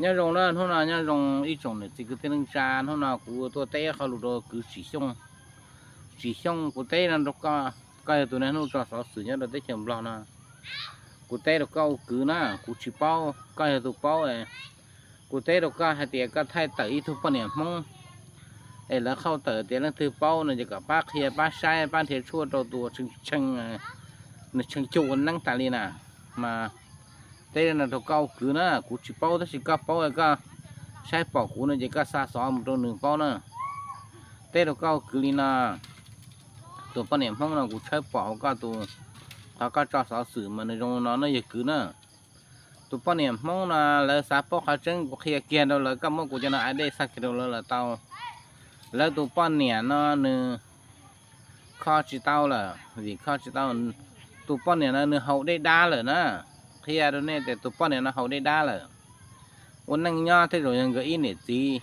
Nyob zoo na, hnub no nyob zoo ib tsoom niam txiv kwv tij neej tsa, hnub no kuv tuaj teb qhov lus rau kwv Tsis Xyooj. Tsis Xyooj, kuv teb no rau koj, koj yog tus niaj hnub tso xov xwm nyob rau teb chaws Nplog no. Kuv teb rau koj ua kwv na, kuv tsis paub, koj yog tus paub. Kuv teb rau koj hais tias koj thaij tawm ib tug poj niam Hmoob es lawv qhauj tawm tias leej twg paub no ces kom pab qhia, pab saib, pab nrhiav tshuaj rau tus uas tshee, nws tshee cuj ua neeb tas li na. Mas teb no rau koj ua kwv na, kuv tsis paub tab sis koj paub, koj saib pom kuv no ces koj xa xov mus rau nws paub na. Teb rau koj ua kwv li no, tus poj niam Hmoob no kuv tshawb pom hauv koj tus, qhov koj tso xov xwm mas nws zoo no na yog kwv na. Tus poj niam Hmoob no lawv xav paub qhov tseeb, kuv qhia kiag rau lawv, koj muab kuv cov no ib dej xa kiag rau lawv, lawv tau. Lawv tus poj niam no nws kho tsis tau lawm, vim kho tsis tau, tus poj niam no nws haus dej dab lawm na. Qhia rau nej tias tus poj niam no haus dej dab lawm. Ua neej nyob tej zaum yog nkawd ib niam txiv,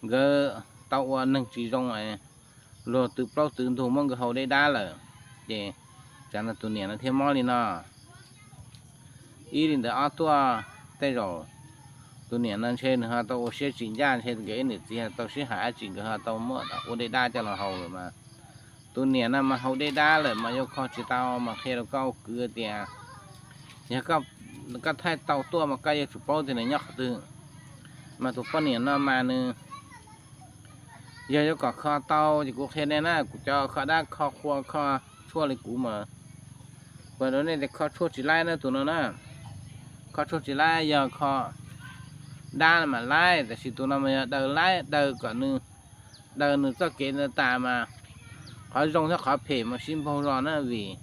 nkawd tau ua neeg tsis zoo, luag twv plaub twv ntug muab nkawd haus dej dab lawm. Ces tsam no tus niam no thiaj mob li no. Ib li ntawd ob tuaj, tej zaum tus niam no ntshe nws ho tau ua siab tsis ncaj, ntshe nkawd ib niam txiv ho tau sib hais dab tsi, nkawd ho tau muab ua dej dab coj los haus lawm mas. Tus niam no mas haus dej dab lawm mas yuav kho tsis tau, mas qhia rau koj ua kwv tias yog koj thaij tau tuaj mas koj yuav tsum paub tias nws nyob qhov twg. Mas tus poj niam no mas nws, yog yuav kom kho tau ces kuv qhia nej na, kuv cov kho dab kho qhua kho tshuaj li kuv mas, kuv hais rau nej tias kho tshuaj tsis laib na tus no na. Kho tshuaj tsis laib, yog kho dab mas laib, tab sis tus no mas yog daws laib, daws kom nws, daws nws txoj kev ntawd tas mas qhov zoo thiab qhov phem mas sib npaug zog na, vim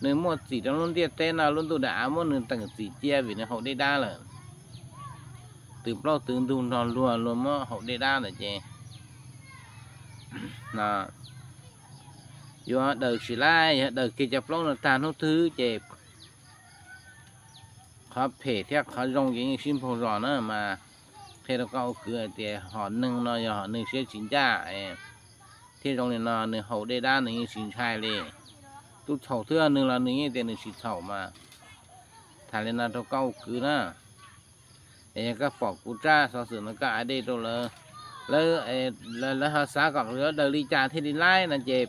nws muaj txim rau lub ntiaj teb no, lub ntuj daim av muab nws teem txim cia vim nws haus dej dab lawm. Twv plaub twv ntug nrog luag, luag muab haus dej dab lawm ces yuav daws tsis laib, yog daws kiag cov plaub no tag hnub twg ces qhov phem thiab qhov zoo ces yeej sib npaug zos na. Mas qhia rau koj ua kwv hais tias hom neeg no yog hom neeg siab tsis ncaj, thiab zoo li no nws haus dej dab nws yeej tsis ntshai li. Tus txhaum twb yog nws los nws yeej tias nws tsis txhaum mas. Tham li no rau koj ua kwv na. Es yog koj pom kuv tsab xov xwm no koj ua dej rau lawv, lawv, lawv ho xav kom yuav daws li cas thiaj li laib no ces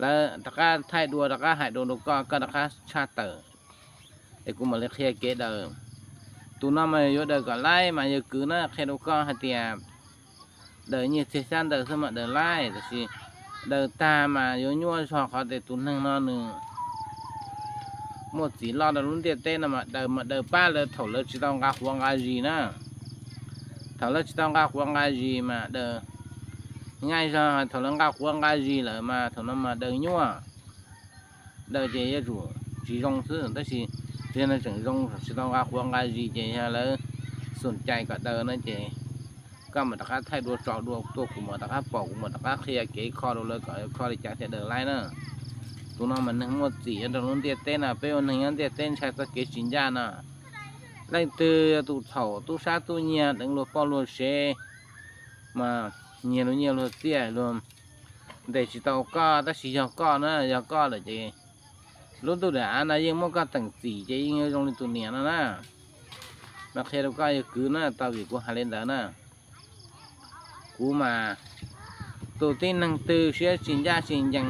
lawv rov qab thaij dua, rov qab hais dua rau koj, koj rov qab tshaj tawm, es kuv mam li qhia kev daws. Tus no mas yuav daws kom laib mas yog kwv na, qhia rau koj hais tias daws nyiaj txiag xyab ntawv xwb mas daws laib, tab sis daws tag mas yuav nyuaj zog qhov tias tus neeg no nws muaj txim loj rau lub ntiaj teb no mas daws mas daws pab lawv thaum lawv tsis tau nqa quav nqa zis na. Thaum lawv tsis tau nqa quav nqa zis mas daws, nqaij zog thaum lawv nqa quav nqa zis lawm mas thaum no mas daws nyuaj. Daws ces yuav tsum tsis zoo xwb, tab sis yog no tseem zoo tsis tau nqa quav nqa zis ces yog lawv xum cais kom daws no ces koj mam rov qab thaij dua tso dua tuaj, kuv mam rov qab pom, kuv mam rov qab qhia kev kho rau lawv kom kho li cas thiaj daws laib na. Tus no mas neeg muaj txim nyob rau lub ntiaj teb no, peb ua neeg nyob ntiaj teb ntshai txoj kev tsis ncaj no. Leej twg yog tus txhaum tub sab tub nyiag deev luag poj luag sev mas nyiag luag nyiaj luag txiaj, luag ntes tsis tau koj, tab sis yog koj na, yog koj lawm ces lub ntuj daim av no yeej muab koj teem txim ces yeej yuav zoo li tus niam no na. Mas qhia rau koj yog kwv na, tau vim kuv hais li ntawd na. Kuv mas tus tib neeg twg siab tsis ncaj tsis ncees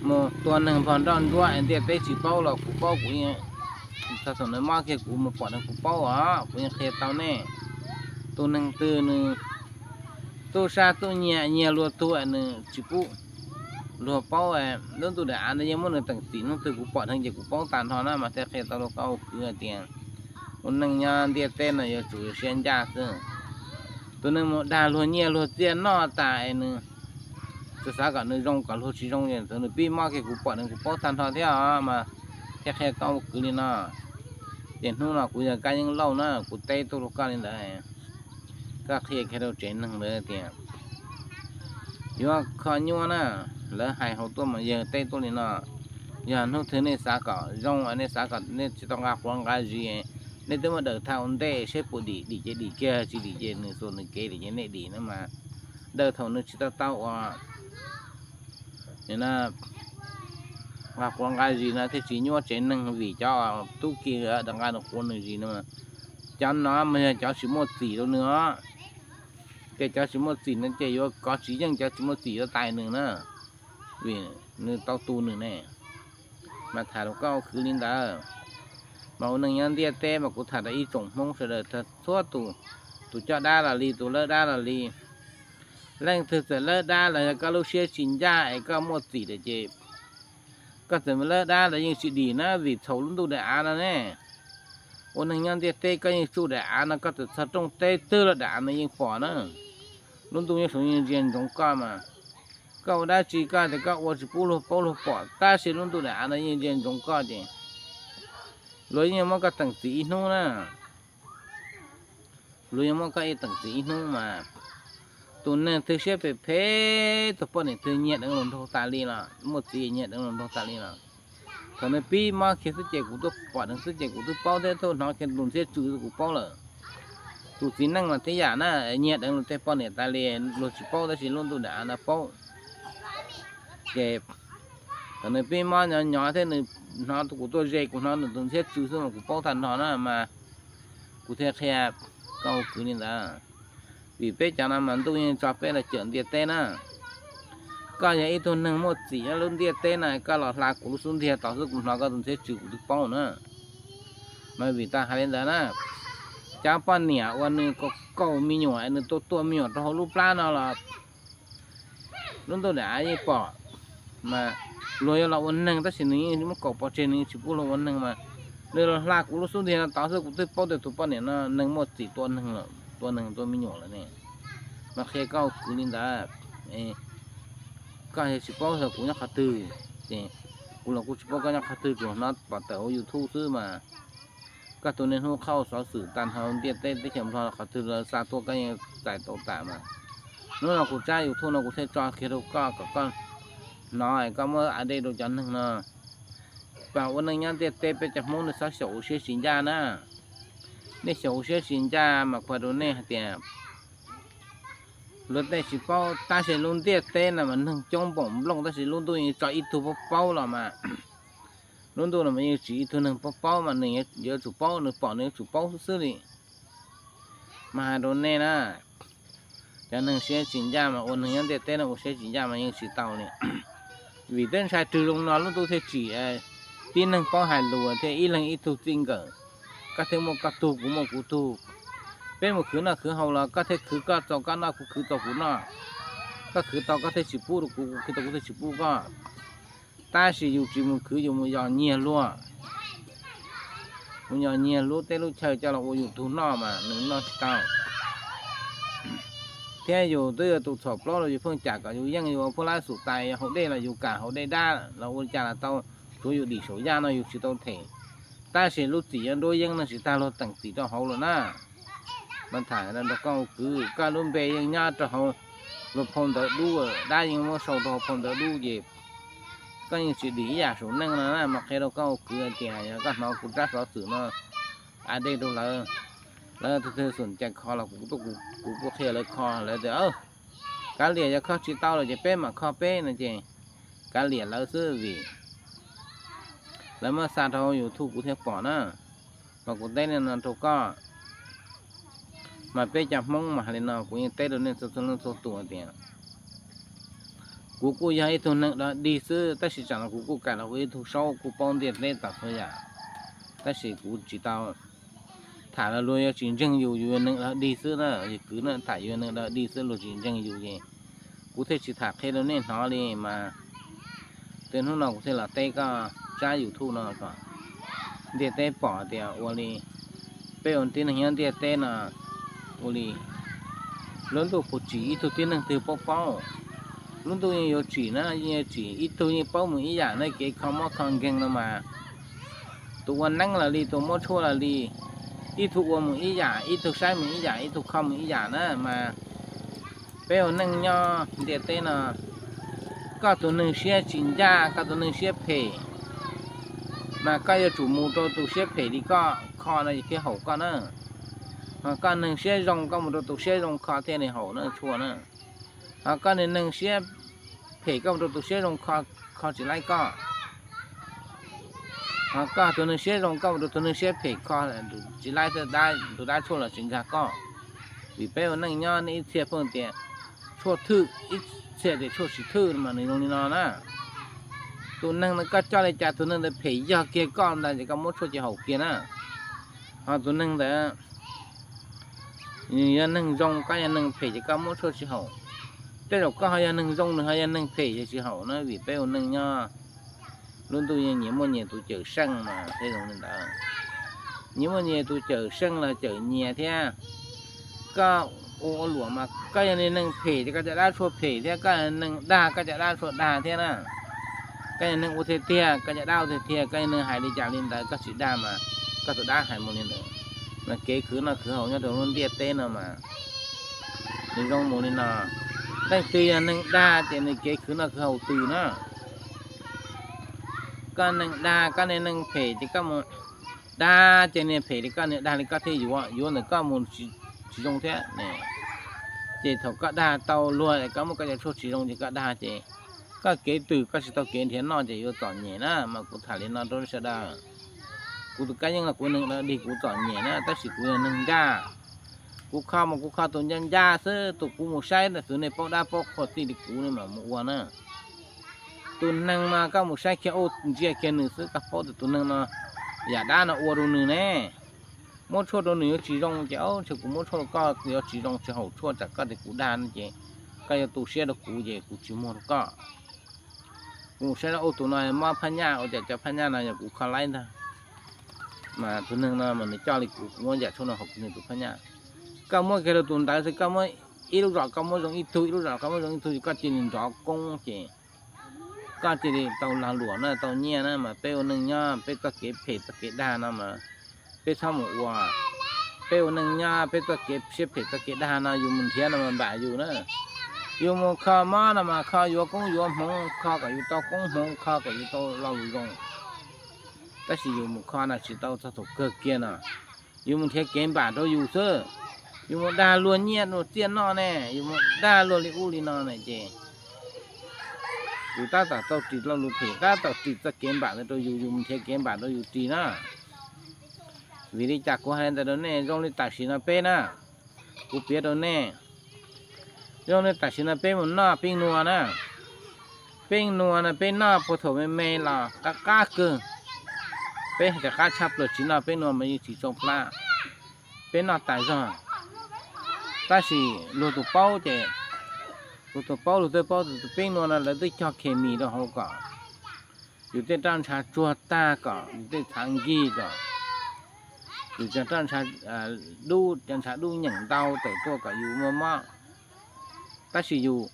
mus tua neeg npog nroj ntsuab es ntiaj teb tsis paub los kuv paub, kuv yeej, thaum nws mob kiag kuv mus pom nws kuv paub os, kuv yeej qhia tau nej. Tus neeg twg nws tub sab tub nyiag, nyiag luag tug nws tsis pub luag paub, lub ntuj daim av no yeej muab nws teem txim, hnub twg kuv pom dheev ces kuv paub tag nrho na, mas thiaj qhia tau rau koj ua kwv hais tias ua neej nyob ntiaj teb no yuav tsum siab ncaj xwb. Tus neeg mus dag luag nyiaj luag txiaj noj tas es nws txawm xav kom nws zoo kom luag tsis zoo, nws pib mob kiag kuv pom dheev kuv paub tag nrho thiab os, mas thiaj qhia koj ua kwv li no. Ces hnub no kuv yog Kab Yeeb Lauj na, kuv teb tuaj rau koj li ntawd, koj qhia kiag rau tsev neeg ntawd tias yuav kho nyuaj na, lawv hais hauv tuaj mas yawg teb tuaj li no. Yog hnub twg nej xav kom zoo, nej xav kom nej tsis tau nqa quav nqa zis, nej twb muab daws thaj ua ntej seb puas dim, dim ces dim kiag, tsis dim ces nws xuas nws kev, dim ces nej dim na mas. Daws thaum nws tsis tau tau ua nqa quav nqa zis no thiaj tsis nyuaj tsev neeg vim cov tub ki rov nqa nws quav nws zis no. Cov no mas yog cov tsis muaj txim rau nws os. Ces cov tsis muaj txim no ces yuav kov tsis yeej cov tsis muaj txim yuav tais nws na, vim nws tau tu nws ne. Mas tham rau koj ua kwv li ntawd. Mas ua neeg nyob ntiaj teb mas kuv tham rau ib tsoom Hmoob sawv daws txhua tus, tus coj dab los li, tus lawb dab los li. Leej twg txawm lawb dab los yog koj lub siab tsis ncaj es koj muaj txim lawm ces koj txawm lawb dab los yeej tsis dim na, vim txhaum lub ntuj daim av no ne. Ua neeg nyob ntiaj teb koj yeej tsuj daim av no, koj txawm txog rooj teb twg los daim av no yeej pom na. Lub ntuj nyob saud yeej ntsia ntsoov koj mas. Koj ua dab tsi koj tias koj ua tsis pub luag paub luag pom, tab sis lub ntuj daim av no yeej ntsia ntsoov koj ces luag yeej muab koj teem txim ib hnub na. Luag yeej muab koj ib teem txim ib hnub mas. Tus neeg twg siab phem phem, tus poj niam twg nyiag deev luag nraug tas li los, muaj txiv nyiag deev luag nraug tas li los, thaum nws pib mob kiag xwb ces kuv twb pom deev xwb ces kuv twb paub thiab, thaum hnov kiag tus ntxhiab tsw kuv paub lawm. Tus txiv neej mas tib yam na, nyiag deev luag tej poj niam tas li, luag tsis paub tab sis lub ntuj daim av no paub. Ces thaum nws pib mob nyob nyob thiab nws hnov kuv tuaj ze, kuv hnov nws tus ntxhiab tsw xwb mas kuv paub tag nrho na mas. Kuv thiaj qhia koj ua kwv li ntawd, vim peb cov no mas ntuj yeej tso peb los cawm ntiaj teb na. Koj yog ib tug neeg muaj txim nyob lub ntiaj teb na, koj los hla kuv lub xub ntiag tod xwb kuv hnov koj tus ntxhiab tsw kuv twb paub na. Mas vim tau hais li ntawd na, cov poj niam uas nws kaum me nyuam, nws tua tua me nyuam rau hauv lub plab no los lub ntuj daim av yeej pom. Mas luag yuav los ua neeg tab sis nws yeej muab kaum pov tseg, nws yeej tsis pub luag ua neeg mas. Nws los hla kuv lub xub ntiag no tod xwb kuv twb paub tias tus poj niam no neeg muaj txim, tua neeg, tua neeg tua me nyuam lawm ne. Mas qhia koj ua kwv li ntawd, koj yog tsis paub tias kuv nyob qhov twg, ces kuv los kuj tsis paub koj nyob qhov twg, tsuas hnov pom tawm hauv YouTube xwb mas. Koj tus niaj hnub qhau xov xwm tag nrho ntiaj teb teb chaws Nplog qhov twg lawv xa tuaj koj yeej txais tau tas mas. Hnub no kuv tsab YouTube no kuv thiaj tso kiag rau koj kom koj hnov es koj muab a dej rau cov neeg no. Pab ua neej nyob ntiaj teb peb cov Hmoob nej txhob xyaum ua siab tsis ncaj na. Nej xyaum ua siab tsis ncaj mas kuv hais rau nej hais tias luag tej tsis paub, tab sis lub ntiaj teb no mas neeg coob npaum nplooj tab sis lub ntuj yeej tso ib tug paub paub los mas. Lub ntuj no mas yeej tsim ib tug neeg paub paub mas nws yuav tsum paub, nws pom nws yuav tsum paub xwb xwb li. Mas hais rau nej na, cov neeg siab tsis ncaj mas ua neeg nyob ntiaj teb no ua siab tsis ncaj mas yeej tsis tau li. Vim twb ntshai rwg zoo no lub ntuj thiaj tsim tib neeg paub hais lus thiaj ib leeg ib tug txij nkawm. Koj thiaj muaj koj tug kuv muaj kuv tug. Peb mus khwv noj khwv haus los koj thiaj khwv koj txaus koj noj, kuv khwv txaus kuv noj. Koj khwv tau koj thiaj tsis pub rau kuv, kuv khwv tau kuv thiaj tsis pub koj. Tab sis yus tsis mus khwv, yus mus yos nyiag luag, mus yos nyiag luag tej lub chaw coj los ua yus tug noj mas nws noj tsis tau. Thiab yus twb yog tus txhaum plaub los yus pheej cam kom yus yeej, yus ua phuab lab xum tais, yog haus dej los yus kam haus dej dab los ua cas los tau, tsuav yus dim saum yaj no yus tsis tau them. Tab sis lub txim nyob nruab yeeb no tsis tas luag teem txim rau hauv lawm na. Mas tham rau koj ua kwv, koj lub npe yeej nyob rau hauv luag phau ntawv dub, dab yeej muab sau rau hauv phau ntawv dub ces koj yeej tsis dim ib yam saum neej no na. Mas qhia rau koj ua kwv hais tias yog koj hnov kuv tsab xov xwm no a dej rau lawv, lawv tus twg xum cai kho los kuv, kuv kuj qhia lawv kho, lawv tias kav liam, yog kho tsis tau lawm ces peb mam kho peb no ces kav liam lawv xwb vim lawv muab xa rau YouTube kuv thiaj pom na. Mas kuv teb li no rau koj, mas peb cov Hmoob mas hais li no, kuv yeej teb rau nej txhua txhua leej txhua tus tias kuv kuj yog ib tug neeg dog dig xwb, tab sis tsam no kuv kuj kam los ua ib tug saub kuj paub ntiaj teb txhua yam, tab sis kuv tsis tau tham los luag yuav tsis ntseeg yus, yus yog neeg dog dig xwb na, yus kwv na, tham yus yog neeg dog dig xwb luag tsis ntseeg yus ces kuv thiaj tsis tham qhia rau nej hnov li mas. Tej hnub no kuv thiaj los teb koj tsab YouTube no kom ntiaj teb pom tias ua li peb ua tib neeg nyob ntiaj teb no ua li lub ntuj puas tsim ib tug tib neeg twg paub paub. Lub ntuj yeej yuav tsim na, yeej yuav tsim, ib tug yeej paub mus ib yam na, kev kho mob kho nkeeg no mas. Tus ua neeb los li, tus muab tshuaj los li, ib tug ua mus ib yam, ib tug saib mus ib yam, ib tug kho mus ib yam na mas. Peb ua neej nyob ntiaj teb no, koj tus neeg siab tsis ncaj, koj tus neeg siab phem, mas koj yuav tsum mus rau tus siab phem li koj kho no thiaj haum koj na. Ho koj neeg siab zoo koj mus rau tus siab zoo kho thiaj li haum na, tshua na. Ho koj neeg siab phem koj mus rau tus siab zoo kho, kho tsis laib koj. Koj tus neeg siab zoo koj mus rau tus neeg siab phem kho, tsis laib thiab, tus dab tshuaj los tsis nkag koj. Vim peb ua neej nyob nej ib txhia pheej tias tshuaj thwj, ib txhia tias tshuaj tsis thwj mas nws zoo li no na. Tus neeg ntawd koj coj li cas tus neeg ntawd phem yog kiag koj ntag ces koj muab tshuaj cia haum kiag na. Ho tus neeg ntawd nws yog neeg zoo koj yog neeg phem ces koj muab tshuaj tsis haum. Tej zaum koj ho yog neeg zoo nws ho yog neeg phem yog tsis haum na, vim peb ua neej nyob lub ntuj yeej nyias muaj nyias tus cawm seej mas thiaj zoo li ntawd. Nyias muaj nyias tus cawm seej los cawm nyias thiab. Koj ua ua luam mas koj yog li neeg phem ces koj cov dab tshuaj phem thiab, koj yog neeg dag koj cov dab tshuaj dag thiab na. Koj yog neeg ua tiag tiag koj cov dab ua tiag tiag, koj yog neeg hais li cas li ntawd, koj tsis dag mas koj tus dab hais mus li ntawd. Mas kev khwv noj khwv haus nyob rau lub ntiaj teb no mas nws zoo mus li no. Leej twg yog neeg dag ces nws kev khwv noj khwv haus twg na. Koj neeg dag koj niag neeg phem ces koj mus dag ces niag phem li koj niag dag li koj thiaj yuav, yuav ntawm koj mus tsis zoo thiab. Ces thaum koj dag tau luag es koj muab koj cov tshuaj tsis zoo ces koj dag ces koj kev twg koj tsis tau kev nrhiav noj ces yuav txom nyem na. Mas kuv tham li no rau sawv daws. Kuv tus kab yeej los kuv neeg dag dig kuv txom nyem na, tab sis kuv yog neeg nkaj. Kuv kho mas kuv kho tus ncaj ncaj xwb, tus kuv mus saib ntawm xwv nej paub dab paub qhua txij li kuv ne mas mus ua na. Tus neeg mas koj mus saib kiag ua ntsia kiag nws xwb koj paub tias tus neeg no yam dab no ua rau nws ne. Muab tshuaj rau nws yuav tsis zoo ces, ntshe kuv muab tshuaj rau koj yuav tsis zoo, tsis haum tshuaj tsam koj tias kuv dag no ces koj yuav tu siab rau kuv ces kuv tsis muag rau koj. Kuv mus saib ua tus no mob phab nyaj, ua cas cov phab nyaj no yog kuv kho laib ntag. Mas tus neeg no mas nws coj li kuv, kuv muab yam tshuaj no haum nws tus phab nyaj. Koj muab kiag rau tus ntawd xwb, koj muab ib lub zos koj muab zoo ib tug, ib lub zos koj muab zoo ib tug, koj cia li nrov koob ces koj cia li tau lag luam na, tau nyiaj na. Mas peb ua neej nyob peb txoj kev phem txoj kev dag no mas peb txhob mus ua. Peb ua neej nyob peb txoj kev siab phem txoj kev dag no yus mus nrhiav no mas npam yus na. Yus mus kho mob no mas kho yuav koob yuav hmoov, kho kom yus tau koob hmoov, kho kom yus tau lo lus zoo. Tab sis yus mus kho no tsis tau txog thaum kawg kiag no, yus mus nrhiav kev npam rau yus xwb. Yus mus dag luag nyiaj luag txiaj noj ne, yus mus dag luag li ub li no ne ces yus tab tom tau ris lo lus phem, tab tom ris txoj kev npam ntawd rau yus, yus mus nrhiav kev npam rau yus ris na. Vim li cas kuv hais li ntawd rau nej? Zoo li tam sim no peb na, kuv piav rau nej, zoo li tam sim no peb mus noj peb nua na, peb nua no peb noj puag thaum me me los qab qab kawg. Peb rov qab tshaj plaws tsis noj peb nua mas yeej tsis tsau plab, peb noj tas zog. Tab sis luag tus paub ces, luag tus paub luag twb paub tus peb nua no lawv twb cog khes mis rau hauv kom yus tej roj ntshav tsuag tag, kom yus tej txhav nkig, kom yus cov roj ntshav dub, cov ntshav dub nyeem ntau tawm tuaj kom yus muaj mob. Tab sis yus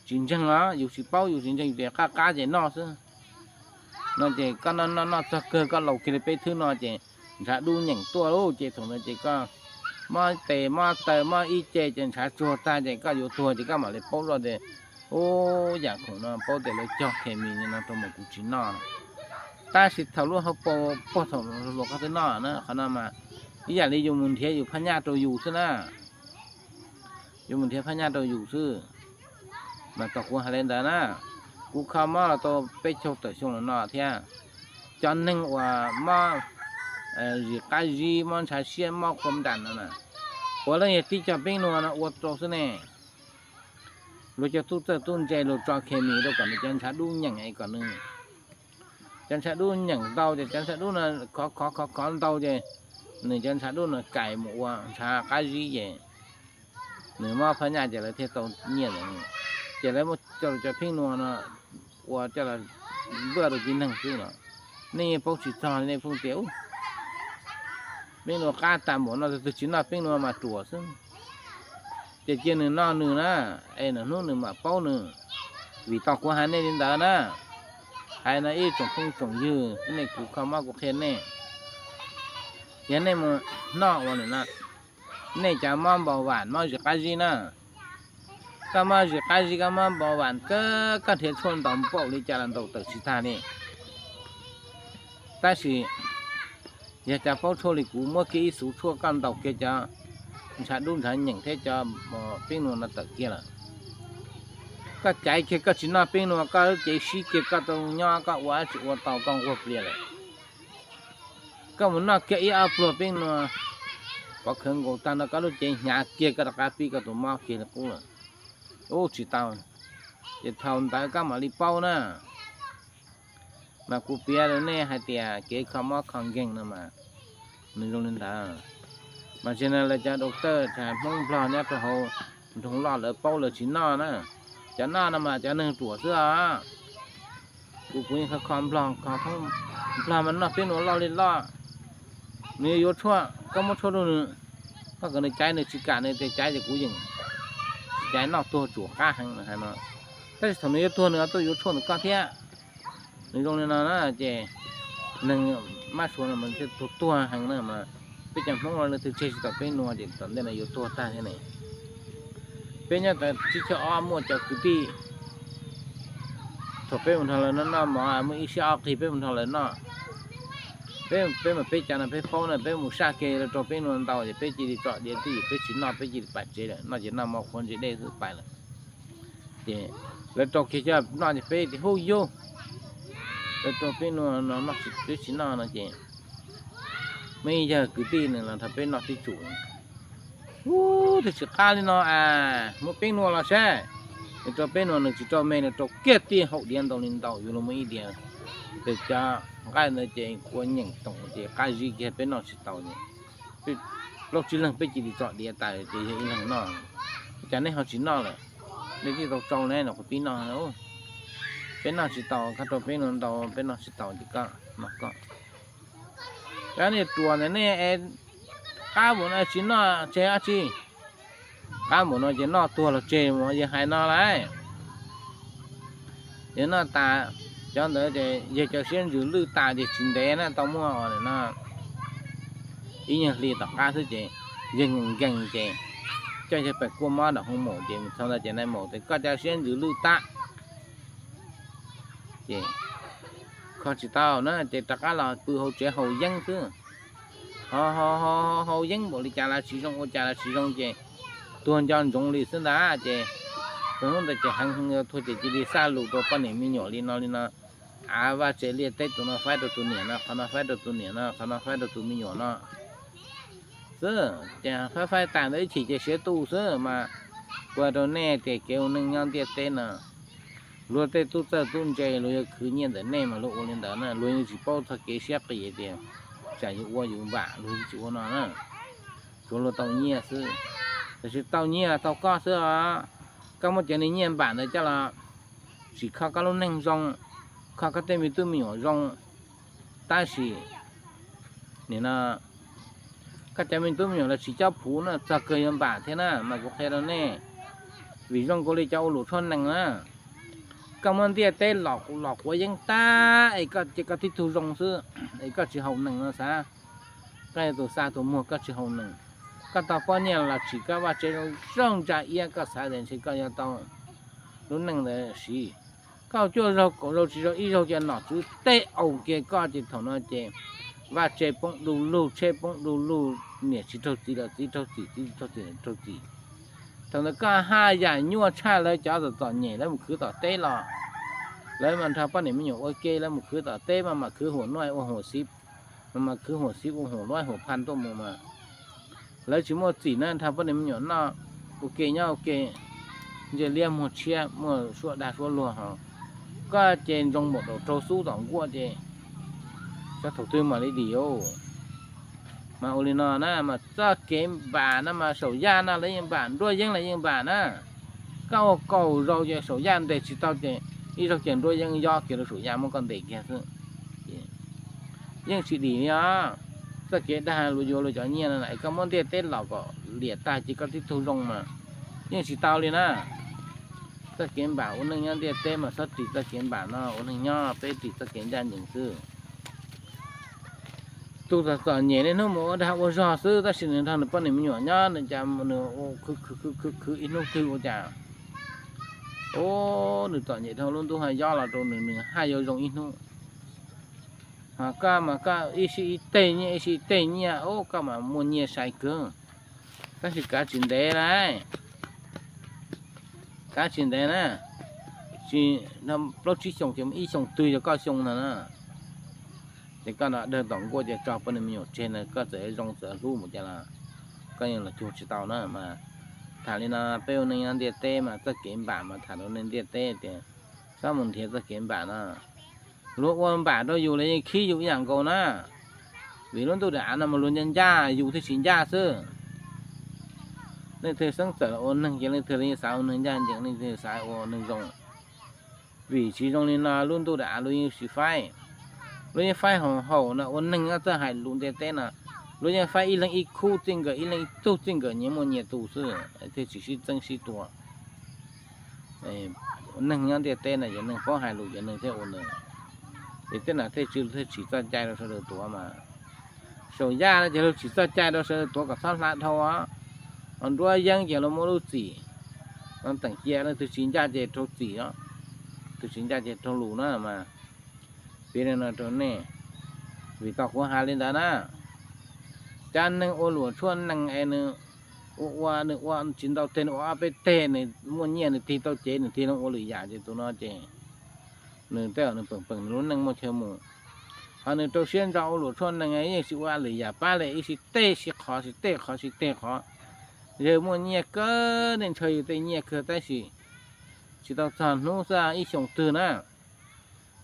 tsis ntseeg os, yus tsis paub yus tsis ntseeg, yus tias qab qab ces noj xwb. No ces koj noj noj noj txog kawg koj laus kiag li peb thwb no ces ntshav dub nyeem tuaj lauj, ces thaum ntawd ces koj mob tes mob taw mob ib ce ces ntshav tsuag tag ces koj yuav tuag ces koj mam li paub zoj tias, ub, yam khoom no paub tias lawv cog khes mis li no rau mas kuv tsis noj. Tab sis thaum lub hauv paus puag thaum hluas koj twb noj na, qhov no mas ib yam li yus mus nrhiav yus phab nyaj rau yus xwb na. Yus mus nrhiav phab nyaj rau yus xwb. Mas tom kuv hais li ntawd na, kuv kho mob los tau peb caug tawm xyoo los no thiab. Cov neeg uas mob zis qab zib, mob ntshav siab, mob khuam nram no na, puav leej yog tib co peb nua no ua rau xwb ne. Luag cov tub txawj tub ntse luag tso khes mis rau kom nws cov ntshav dub nyeem es kom nws cov ntshav dub nyeem ntau ces cov ntshav dub no khov khov khov khov ntau ces nws cov ntshav dub no kais mus ua ntshav qab zib ces nws mob phab nyaj ces lawv thiaj tau nyiaj ntawd. Ces lawv muab coj cov pheeb nua no ua coj los npuaj rau tib neeg xwb los nej yeej paub tsis txog li, nej pheej tias ub, pheeb nua qab tag npaum no tus twg tsis noj pheeb nua mas ruam xwb. Ces cia nws noj nws na, es nws hnub nws mam paub nws. Vim tau kuv hais nej li ntawd na, hais no ib tsoom phooj tsoom ywg, nej kuv kho mob kuv qhia nej. Yog nej mus noj ua nws no, nej cov mob npau vam mob zis qab zib na, koj mob zis qab zib koj mob npau vam kawg, koj nrhiav tshuaj ntaus npaum li cas los ntaus tawm tsis tag li. Tab sis yog cov paub tshuaj li kuv muab kiag ib xuv tshuaj koj ntaus kiag cov ntshav dub ntshav nyeem thiab cov pheeb nua no tawm kiag lawm. Koj caiv kiag koj tsis noj pheeb nua, koj cev sib kiag koj tau nyob koj ua dab tsi ua tau koj nquag plias lawm. Koj mus noj kiag ib ob pluag peb nua, pov khawv nkaus tag nrho koj lub cev, hnyav kiag koj rov qab pib koj tus mob kiag li qub lawm. Ub, tsis tau. Ces thaum ntawd koj mam li paub na. Mas kuv piav rau nej hais tias kev kho mob kho nkeeg no mas nws zoo li ntawd. Mas tsis na lawv cov doctor, Hmoob Nplog nyob rau hauv nroog loj lawv paub lawv tsis noj na. Cov noj no mas cov neeg ruam xwb os. Kuv, kuv yeej kho kho Nplog, kho thoob Nplog mas noj peb nua loj li loj. Nws yuav yuav tshuaj, koj muab tshuaj rau nws, koj kom nws caiv, nws tsis kam, nws tias caiv ces kuv yeem tsis caiv, noj tuag tsuas qab heev no. Tab sis thaum nws yuav tuag nws tuaj yuav tshuaj ntawm koj thiab. Nws zoo li no na ces neeg mab sua no mas tuag tuag heev na mas peb cov Hmoob los leej twg tseg tsis tau peb nua ces tom ntej no yuav tuag tag thiab ne. Peb nyob tod tsib caug ob muaj cov kwv tij, thaum peb mus nrog lawv noj noj mov muaj ib sij ob qig peb mus nrog lawv noj, peb, peb mas peb cov no peb paub na, peb mus saj kiag lawv rau peb nua ntau ces peb cia li tsom diav twj ywm, peb tsis noj, peb cia li pais tsev lawm, noj ces noj mov qhuav ntsis dej xwb pais lawm. Ces lawv rau kiag coj noj ces peb tias hu yug, lawv rau peb nua no noj, peb tsis noj no ces muaj ib yawg kwv tij nws los nrog peb noj tib tsuj. Ub, twb tsis qab li no as, muab peb nua los saib. Nws rau peb nua nws tsis rau me, nws rau kiag tib haum diav ntau li ntau yuav luag muaj ib diav. Ces cov nqaij ntawd ces ua nyeem toom ces qab zib kiag peb noj tsis tau ces plaub tsib leeg peb cia li tsom diav tas ces yog ib leeg noj. Cas nej ho tsis noj lawm? Nej twb tau tsau ne, no kuv pib noj. Peb noj tsis tau, koj rau peb nua ntau peb noj tsis tau ces koj noj koj. Cov niag ruam ntawm nej es qab npaum no tsis noj tseg dab tsi? Qab npaum no ces noj tuag los tseg mas yawg hais no lauj. Yawg noj tas, cov ntawd ces yawg cov siab ntsws lwj tas ces tsis ntev na tau muaj no ib nyuag hli tom qab xwb ces yawg nkees nkees ces coj yawg pais kuaj mob nram hoo maum ces txog ntawd ces nai maum tias koj cov siab ntsws lwj tas ces kho tsis tau na ces rov qab los pw hauv tsev haus yeeb xwb. Ho, ho, ho, haus yeeb npaum li cas los tsis zoo, ua cas los tsis zoo ces tuag nco ntsoov li xwb ntag ces tus hnub ntawd ces heev heev yuav tuag ces cia li xa lus rau poj niam me nyuam li no li no. Av vaj tse liaj teb tus no faib rau tus niam no, qhov no faib rau tus niam no, qhov no faib rau tus me nyuam no xwb. Ces faib faib tas ntawd ib chim ces siav tu xwb mas ua rau nej tias kev ua neej nyob ntiaj teb no luag tej tub txawj tub ntse luag yuav khwv nyiaj ntawm nej mas luag ua li ntawd na, luag yeej tsis paub txog kev siab qis tias tsam yus ua yus npam, luag yeej tsis ua no na. Tsuav luag tau nyiaj xwb, tab sis tau nyiaj tau koj xwb os. Koj muab cov niag nyiaj npam ntawd coj los sim kho koj lub neej zoo, kho koj tej me tub me nyuam zoo, tab sis nim no koj cov me tub me nyuam los tsis cob phuv na, txog kawg yuav npam thiab na mas kuv qhia rau nej. Vim zoo nkaus li cov ua luam tshuaj nees na, koj muab ntiaj teb los quav yeeb tag es koj cia koj tib tug zoo xwb es koj tsis haus nees no xav. Koj yog tus xa tus muag koj tsis haus nees, koj tau poj niam los tsim koj vaj tsev zoo zoo ntsa iab, koj xav tias ntshe koj yuav tau lub neej ntawd siv. Koj cuaj zaug kaum zaug tsis zaug ib zaug ces nom tswv tej aus kiag koj ces thaum no ces vaj tse poob du lug, tsheb poob du lug, niam tsis raug txiv los txiv raug txim, txiv tsis raug txiv los raug txim. Thaum ntawd koj haj yam nyuaj tshaj lawv cov txom txom nyem, lawv mus khwv tom teb los, lawv mas nrog poj niam me nyuam ua ke, lawv mus khwv tom teb mas mam khwv huam nuaj ua huam xiv, mas mam khwv huam xiv ua huam luab huam phaj tuaj mus mas lawv tsis muaj txim na, nrog poj niam me nyuam noj ua ke nyob ua ke, ntsia liab muag tshiab muaj suab dag suab luag ho. Koj ces ntsoov npaum daum raug xub tom nkuaj ces xyov thaum twg mam li dim. Mas ua li no na mas txoj kev npam no mas saum yaj no lawv yeej npam, nruab yeeb lawv yeej npam na. Koj ua kaum zaus ces saum yaj ntes tsis tau ces ib zaug ces nruab yeeb yob kiag rau saum yaj muab koj ntes kiag xwb. Yeej tsis dim li os. Txoj kev dag luag yuav luag cov nyiaj no es koj muab ntiaj teb los kom liam tag ces koj tib tug zoo mas yeej tsis tau li na. Txoj kev npam ua neej nyob ntiaj teb mas txhob ris txoj kev npam no ua neej nyob, peb ris txoj kev ncaj ncees xwb. Tus txom txom nyem niaj hnub mus ua dag ua zog xwb tab sis nws nrog nws poj niam me nyuam nyob nws cas nws khwv khwv khwv khwv ib hnub twg ua cas, o, nws txom nyem dhau lub ntuj haj yob los rau nws, nws haj yuav zoo ib hnub. Ho koj mas koj ib sij ib teg nyiaj ib sij ib teg nyiaj, o, koj mas muaj nyiaj sai kawg. Tab sis kav tsis ntev lauj, kav tsis ntev na, tsis, plaub tsib xyoos ces ib xyoos twg yog koj xyoo ntag na. Ces koj no dawg tom nkuaj ces tso poj niam me nyuam tseg no koj txawm zoo txawm hlub mus cas los koj yeej los cuag tsis tau na mas. Tham li no peb ua neej nyob ntiaj teb mas txoj kev npam mas tham rau neeg ntiaj teb tias txhob mus nrhiav txoj kev npam no. Luag ua npam rau yus los yeej khib yus ib yam nkaus na. Vim lub ntuj daim av no mas luag ncaj ncaj yus thiaj tsis ncaj xwb. Leej twg xeeb txawm los ua neeg ces leej twg los yeej xav ua neeg ncaj ncees, leej twg xav ua neeg zoo. Vim tsis zoo li no lub ntuj daim av luag yeej tsis faib. Luag yeej faib haum haum no ua neeg nyob txoj hais lus ntiaj teb no, luag yeej faib ib leeg ib khub txij nkawm, ib leeg ib tug txij nkawm nyias muaj nyias tus xwb thiaj tsis sib txeeb sib tua. Neeg nyob ntiaj teb no cov neeg paub hais lus cov neeg thiaj ua nws. Ces tej no thiaj tsis, thiaj tsim txoj cai rau sawv daws tuav mas. Saum yaj no ces luag tsim txoj cai rau sawv daws tuav kom txhob hla dhau os. Ho nruab yeeb ces luag muab lub txim, no teem cia leej twg tsis ncaj ces raug txim os, tus tsis ncaj ces raug lus na mas. Piav li no rau nej, vim tau kuv hais li ntawd na, cov neeg ua luam tshuaj nees es nws ua ua nws ua tsis ntau teg, nws ua ob peb teg nws muaj nyiaj nws tig tau cev nws tig loo ua lwm yam ces tus no ces nws tej zaum nws peem peem nws lub neej muaj chaw mus. Ho nws rau siab ntso ua luam tshuaj nees yeej tsis ua lwm yam pab li, ib sib teg sib qhov, sib teg qhov, sib teg qhov. Yawg muaj nyiaj kawg, nej ntshaw yus tej nyiaj kawg tab sis tsis tau txog hnub xwb ib xyoos twg na,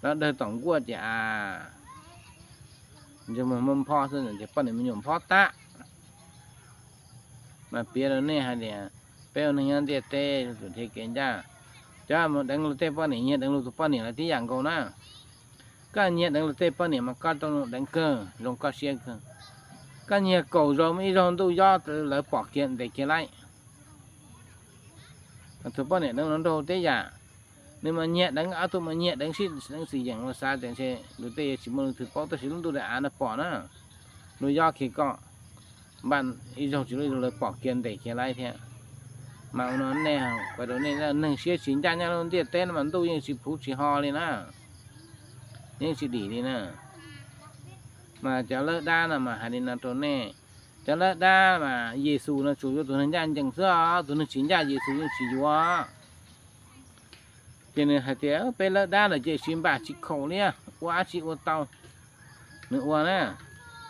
los dawg tom nkuaj ces a, ntsej muag muab nphob xwb ces poj niam me nyuam nphob tag. Mas piav rau nej hais tias peb ua neeg nyob ntiaj teb txawm nrhiav kev ncaj, cov mus deev luag tej poj niam nyiag deev luag tus poj niam los tib yam nkaus na. Koj nyiag deev luag tej poj niam mas koj rau deev kawg zoo koj siab kawg. Koj nyiag kaum zaus muaj ib zaug ntuj yob lawv pom kiag ntes kiag laij. Tus poj niam deev los nraug tib yam, nws mas nyiag deev ob tug mas nyiag deev sib deev xwm yeem los xav tias ntshe luag tej yuav tsis muaj leej twg paub tab sis lub ntuj daim av no pom na, luag yob kiag koj, npaj ib zaug tsis luaj ib zaug lawv pom kiag ntes kiag laij thiab. Mas ua no nej, kuv rau nej, neeg siab tsis ncaj nyob lub ntiaj teb no mas ntuj yeej tsis phuv tsis ho li na, yeej tsis dim li na. Mas cov lawb dab no mas hais li no rau nej, cov lawb dab mas Yexus no tsuas yuav tus neeg ncaj ncees xwb os, tus neeg tsis ncaj Yexus yeej tsis yuav. Ces nws hais tias peb lawb dab lawm ces tsis npam tsis khaum li, ua dab tsi ua tau. Nws ua na,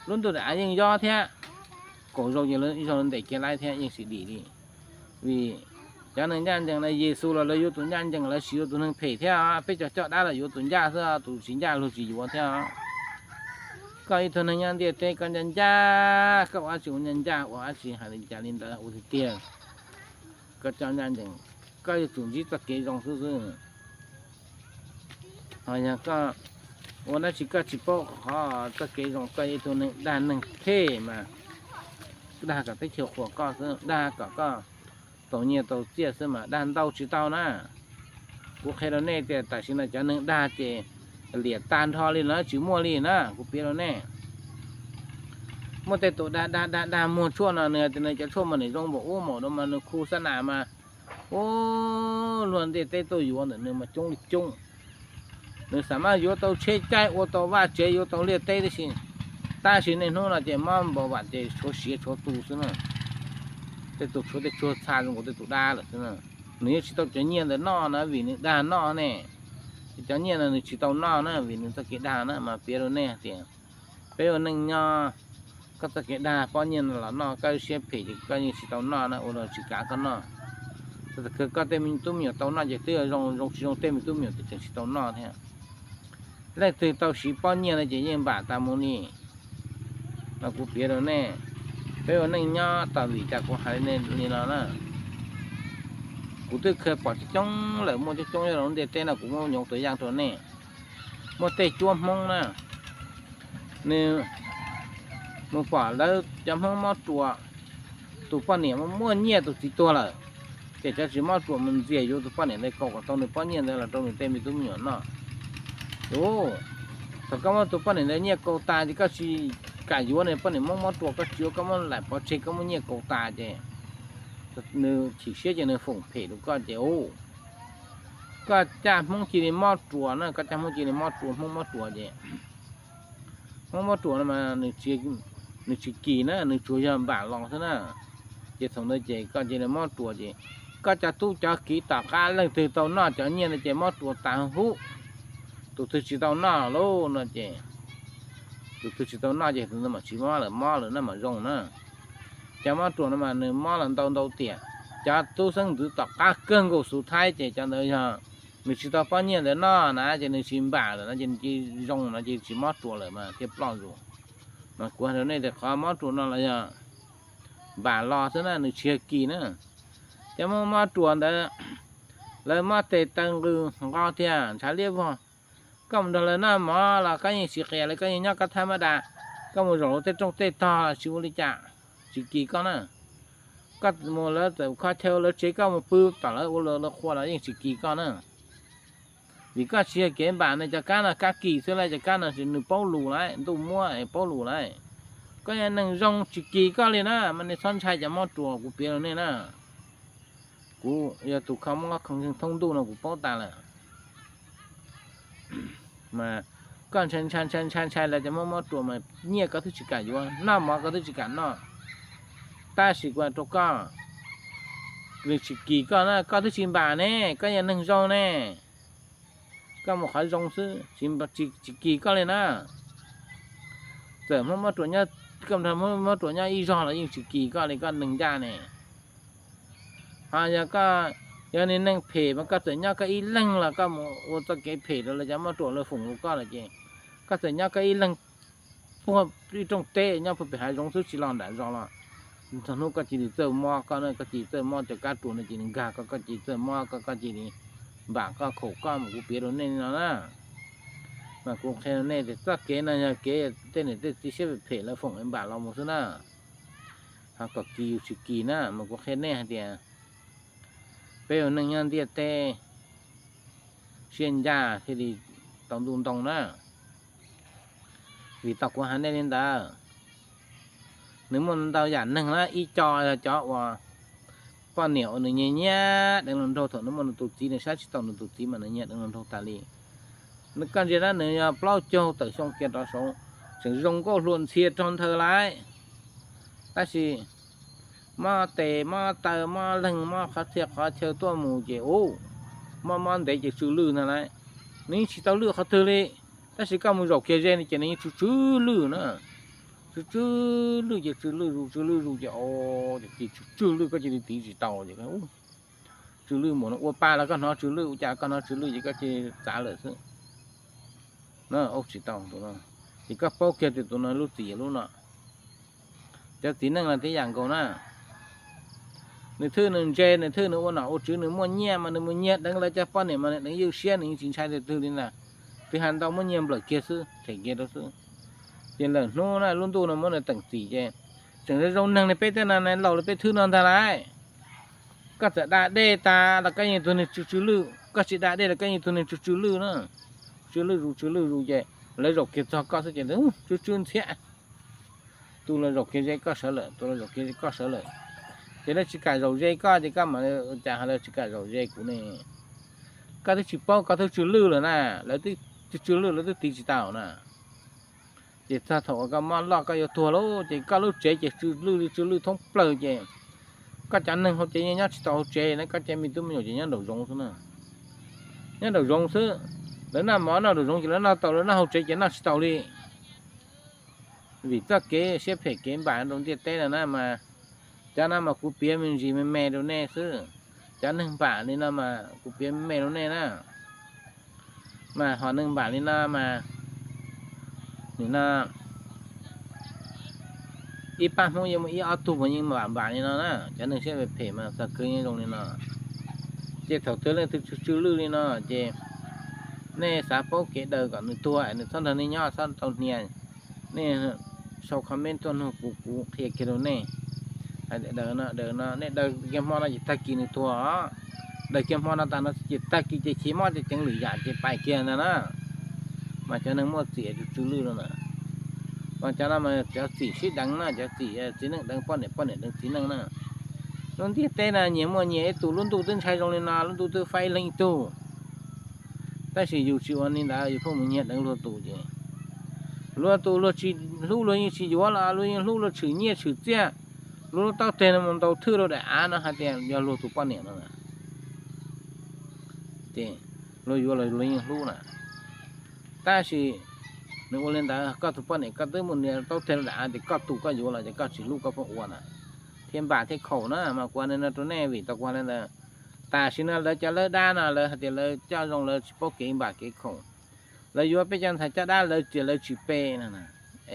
lub ntuj daim av yeej yob thiab, kaum zaus ces ib zaug ntes kiag laij thiab yeej tsis dim li. Vim cov neeg ncaj ncees no Yexus los lawv yuav tus ncaj ncees, lawv tsis yuav tus neeg phem thiab. Peb cov coj dab los yuav tus ncaj xwb, tus tsis ncaj luag tsis yuav thiab. Koj ib tug neeg nyob ntiaj teb koj ncaj ncaj, koj ua dab tsi ua ncaj ncaj, ua dab tsi hais li cas li ntawd ua tiag tiag. Koj coj ncaj ncees, koj yuav tsum ntsib txoj kev zoo xwb xwb. Ho yog koj ua dab tsi koj tsis paub qhov txoj kev zoo, koj ib tug neeg dag neeg phem mas dag kom teb chaws qhuas koj xwb, dag kom koj tau nyiaj tau txiaj xwb mas dag ntau tsis tau na. Kuv qhia rau nej tias tam sim no cov neeg dag ces liam tag nrho li los tsis muaj li na, kuv piav rau nej. Muaj tej tus dag dag dag dag muag tshuaj no nws hais tias nws cov tshuaj mas nws zoo npaum ub npaum no mas nws khu xab nas mas, ub, luag ntiaj teb tuaj yuav ntawm nws mas coob li coob. Nws xam maj yuav tau tsheb caij, ua tau vaj tsev, yuav tau liaj teb tab sis, tab sis niaj hnub no ces mob npau vam ces tshuav siav tshuav tu xwb na. Tej tus tshuav tej tsuag txha zoo nkaus tej tus dab lawm xwb na. Nws yeej tsis tau cov nyiaj ntawd noj na vim nws dag noj ne. Cov nyiaj no nws tsis tau noj na vim nws txoj kev dag na mas piav rau nej hais tias peb ua neej nyob, koj txoj kev dag pob nyiaj no los noj, koj siab phem ces koj yeej tsis tau noj na, ua rau tsis kav koj noj. Txawm koj tej me tub me nyuam tau noj ces twb zoo, zoo tsis zoo tej me tub me nyuam tseem tsis tau noj thiab. Leej twg tau siv pob nyiaj no ces yeej npam tas mus li. Mas kuv piav rau nej, peb ua neej nyob tas vim cas kuv hais li no na. Kuv twb khaws pom coob coob lawm, muaj coob coob nyob rau lub ntiaj teb no kuv muab nyob tus yaj rau nej. Muaj tej cuab Hmoob na, nws mus pom lawv cov Hmoob mob ruas, tus poj niam muaj nyiaj tus txiv tuag lawm, ces cov tsis mob ruas mus ntxias yuav tus poj niam ntawd kaus kom tau nws pob nyiaj ntawd los rau nws tej me tub me nyuam noj. Tus, thaum koj muab tus poj niam ntawd nyiaj kaus tas ces koj tsis kam yuav nws poj niam Hmoob mob ruas, koj tsis yuav, koj muab laim pov tseg, koj muab nyiaj kaus tas ces nws chim siab ces nws foom phem rau koj ces, u, koj caj Hmoob cia li mob ruas na, koj caj Hmoob cia li mob ruas, Hmoob mob ruas ces, Hmoob mob ruas no mas nws tsis kim na, nws tsuas yog npam los xwb na. Ces thaum ntawd ces koj cia li mob ruas ces koj cov tub cov kiv tom qab leej twg tau noj cov nyiaj ntawd ces mob ruas tas huv, tus twg tsis tau noj lauj no ces Tus twg tsis tau noj ces tus ntawd mam tsis mob lawm, mob lawm na mam zoo na. Cov mob ruas no mas nws mob los ntau ntau tiam. Cov tub xeeb ntxwv tom qab kawg nkaus xuv thaib ces cov ntawd yog nws tsis tau pob nyiaj ntawd noj na ces nws tsis npam lawm no ces nws cia li zoo no ces tsis mob ruas lawm mas thiaj ploj zus. Mas kuv hais rau nej tias qhov mob ruas no los yog npam los xwb na, nws tsis yog kis na. Cov mob mob ruas ntawd lawv mob tes taw nqws nqo tiag ntshav liab vog. Koj mus nrog lawv noj mov los koj yeej tsis qias li, koj yeej nyob koj thaj mab das. Koj mus zaum lawv tej rooj tej tog los tsis ua li cas, tsis kis koj na. Koj mus lawv txawm kho chaw lawv tsev koj mus pw tom lawv ua lawv qhua los yeej tsis kis koj na. Vim koj tsis yog kev npam ne, cov kab no kab kis xwb lauj, cov kab no nws paub lus lauj, ntuj muab paub lus lauj. Koj yog neeg zoo tsis kis koj li na, mas nej txhob ntshai cov mob ruas kuv piav rau nej na. Kuv yog tus kho mob thoob ntuj no kuv paub tas lawm. Mas koj ntshai ntshai ntshai ntshai ntshai lawv cov mob mob ruas mas nyiaj koj twb tsis kam yuav, noj mov koj twb tsis kam noj. Tab sis kuv hais rau koj, nws tsis kis koj na, koj twb tsis npam ne, koj yog neeg zoo ne. Koj mus qhov zoo xwb, tsis kis koj li na. Txawm muab muab ruas nyob, koj nrog muab muab ruas nyob ib zog los yeej tsis kis koj li, koj neeg ncaj ne. Ho yog koj yog niag neeg phem mas koj txawm nyob koj ib leeg los koj mus ua txoj kev phem rau lawv cov muab ruas lawv foom rau koj lawm ces koj txawm nyob koj ib leeg puag ib rooj teb nyob puag pem hav zoov xwb tsis los nram zos los txog hnub koj cia li txawj mob koj na, koj cia li txawj mob cov kab ruas no cia li nkag koj, koj cia li txawj mob koj, koj cia li npam koj khaum koj mas kuv piav rau nej li no na. Mas kuv qhia rau nej tias txoj kev no yog kev tej niam tej txiv siab phem phem lawv foom npam los mus xwb na. Ho kom kis yus tsis kis na, mas kuv qhia nej hais tias peb ua neej nyob ntiaj teb siab ncaj thiaj li tau ntuj ntoo na. Vim tau kuv hais nej li ntawd, nws muaj ntau yam neeg na, ib co yog cov uas poj niam uas nws nyiam nyiam deev hluas nraug thaum nws muaj nws tus txiv, nws saib tsis taus nws tus txiv mas nws nyiam deev hluas nraug tas li. Nws, koj ntsia na, nws yog plaub caug tawm xyoo kiag rov saud tseem zoo nkauj hluas ntxhia rog nthaw lawm. Tab sis mob tes mob taw mob leeg mob qhov txhia qhov chaw tuaj mus ces ub, mob mob ntev ces tsw lwj ntag lauj. Nws yeej tsis tau lwj qhov twg li, tab sis koj mus zaum kiag ze no ces nws yeej tsw tsw lwj na. Tsw tsw lwj ces tsw lwj zus tsw lwj zus ces o, ces tsw tsw lwj koj cia li tiv tsis tau ces tsw lwj mus no ua pa los koj hnov tsw lwj, ua cas koj hnov tsw lwj ces koj cia li txav lawm xwb. No ua tsis tau tus no, ces koj paub kiag tias tus no lub txim lub no. Cov txiv neej no tib yam nkaus na. Nws thwj nws ntse, nws thwj nws ua nom ua tswv, nws muaj nyiaj mas nws mus nyiag deev lawv cov poj niam mas nws deev ywj siab, nws yeej tsis ntshai tus twg li ntag. Twb hais ntau muab nyiag nplawm kiag xwb, them kiag rau xwb. Ces lawm hnub na lub ntuj no muab nws teem txim ces tseem zoo zoo neeg li peb tej no na, laus li peb thwb no ntag lauj. Koj txawm da dej tas los koj yeej tus neeg tsw tsw lwj, koj tsis da dej los koj yeej tus neeg tsw tsw lwj na. Tsw lwj zus tsw lwj zus ces lawv zaum kiag txog koj xwb ces tsw tsw ntxhiab. Tus los zaum kiag ze koj sawv lawm, tus los zaum kiag ze koj sawv lawm. Ces lawv tsis kam zaum ze koj ces koj mas cas ho lawv tsis kam zaum ze kuv ne? Koj twb tsis paub, koj twb tsw lwj lawm na, lawv twb tsw tsw lwj lawv twb tiv tsis tau na. Ces txog thaum uas koj mob loj koj yuav tuag lauj ces koj lub tsev ces tsw lwj li tsw lwj thoob plaws ces koj cov neeg hauv tsev yeej nyob tsis tau hauv tsev na, koj cov me tub me nyuam ces nyob nraum zoov xwb na. Nyob nraum zoov xwb, lawv noj mov noj nraum zoov ces lawv noj tau, lawv noj hauv tsev ces noj tsis tau li. Vim txoj kev siab phem kev npam rau ntiaj teb no na mas, cov no mas kuv piav me ntsis me me rau nej xwb. Cov neeg npam li no mas kuv piav me me rau nej na. Mas ho neeg npam li no mas, nim no ib pab Hmoob yeej muaj ib ob tug mas yeej npam npam li no na. Cov neeg siab phem phem mas txog kwv yeej zoo li no. Ces thaum twg leej twg tsw tsw lwj li no ces nej xav paub kev daws kom nws tuag es nws txhob nrog nej nyob txhob tau hnia, nej sau comment tuaj nug kuv, kuv qhia kiag rau nej. Hais daws no daws no, nej daws kiag hmo no ces tag kis nws tuag os. Daws kiag hmo no tas no ces tag kis ces chim mob ces ceev lwm yam ces pais kiag ntag na. Mas cov neeg muaj txim tsw tsw lwj no na, mas cov no mas cov txim sib deev na, cov txim txiv neej deev poj niam, poj niam deev txiv neej na. Lub ntiaj teb no nyias muaj nyias ib tug, lub ntuj twb ntshai zoo li no, lub ntuj twb faib ib leeg ib tug. Tab sis yus tsis ua li ntawd, yus pheej mus nyiag deev luag tus ces luag tus luag tsis hlub luag yeej tsis yuav los luag yeej hlub, luag tshwm nyiaj tshwm txiaj, luag lub taub teg no mus ntaus thwj rau daim av no hais tias yog luag tus poj niam no, ces luag yuav los luag yeej hlub na. Tab sis Nws ua li ntawd, koj tus poj niam koj twb mus nias taub teg rau daim av tias koj tus koj yuav los ces koj tsis hlub koj pheej ua na, thiab npam thiab khaum na. Mas kuv hais li no rau nej vim tau kuv hais li ntawd. Tam sim no lawv cov lawb dab no lawv hais tias lawv coj zoo, lawv tsis paub kev npam kev khaum. Lawv yuav peb cov ntxhais caj dab lawv tias lawv tsis pe no,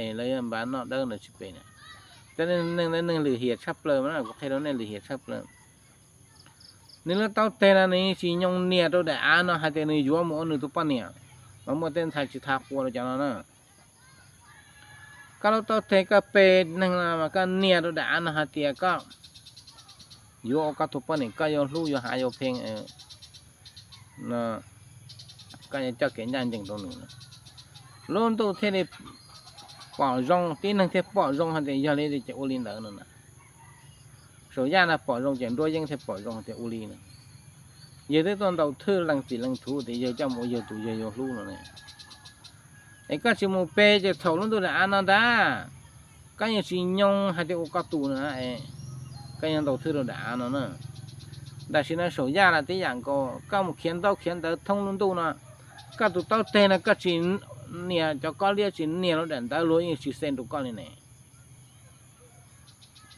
es lawv yuav npam noj dawb lawv tsis pe na. Cov neeg neeg lwm hiam tshaj plaws na, kuv qhia rau nej lwm hiam tshaj plaws. Nws lub taub teg no nws yeej tsis nyoo nias rau daim av no hais tias nws yuav mus ua nws tus poj niam, mas muaj tej ntxhais tsis tau qua rau cov no na. Koj lub taub teg koj pe neeg no mas koj nias rau daim av no hais tias koj yuav ua koj tus poj niam, koj yuav hlub yuav hav yuav pheej, koj yuav coj kev ncaj ncees rau nws. Lub ntuj thiaj li pom zoo, tib neeg thiaj pom zoo hais tias yog li ces ua li ntawd no na. Saum yaj no pom zoo ces nruab yeeb thiaj pom zoo hais tias ua li no. Yawg twb tuaj ntaus thwj leej txim leej thuv tias yawg coj mus ua yawg tus yawg yuav hlub no ne. Es koj tsis mus pe ces thaum lub ntuj daim av no ntag, koj yeej tsis nyoo hais tias ua koj tus no, koj yeej ntaus thwj rau daim av no na. Tam sim no saum yaj los tib yam nkaus, koj mus khiav ntaub khiav ntawv thoob lub ntuj no, koj tus taub teg no koj tsis nias cov kob liab tsis nias lub daim ntawv luag yeej tsis xeeb rau koj li ne.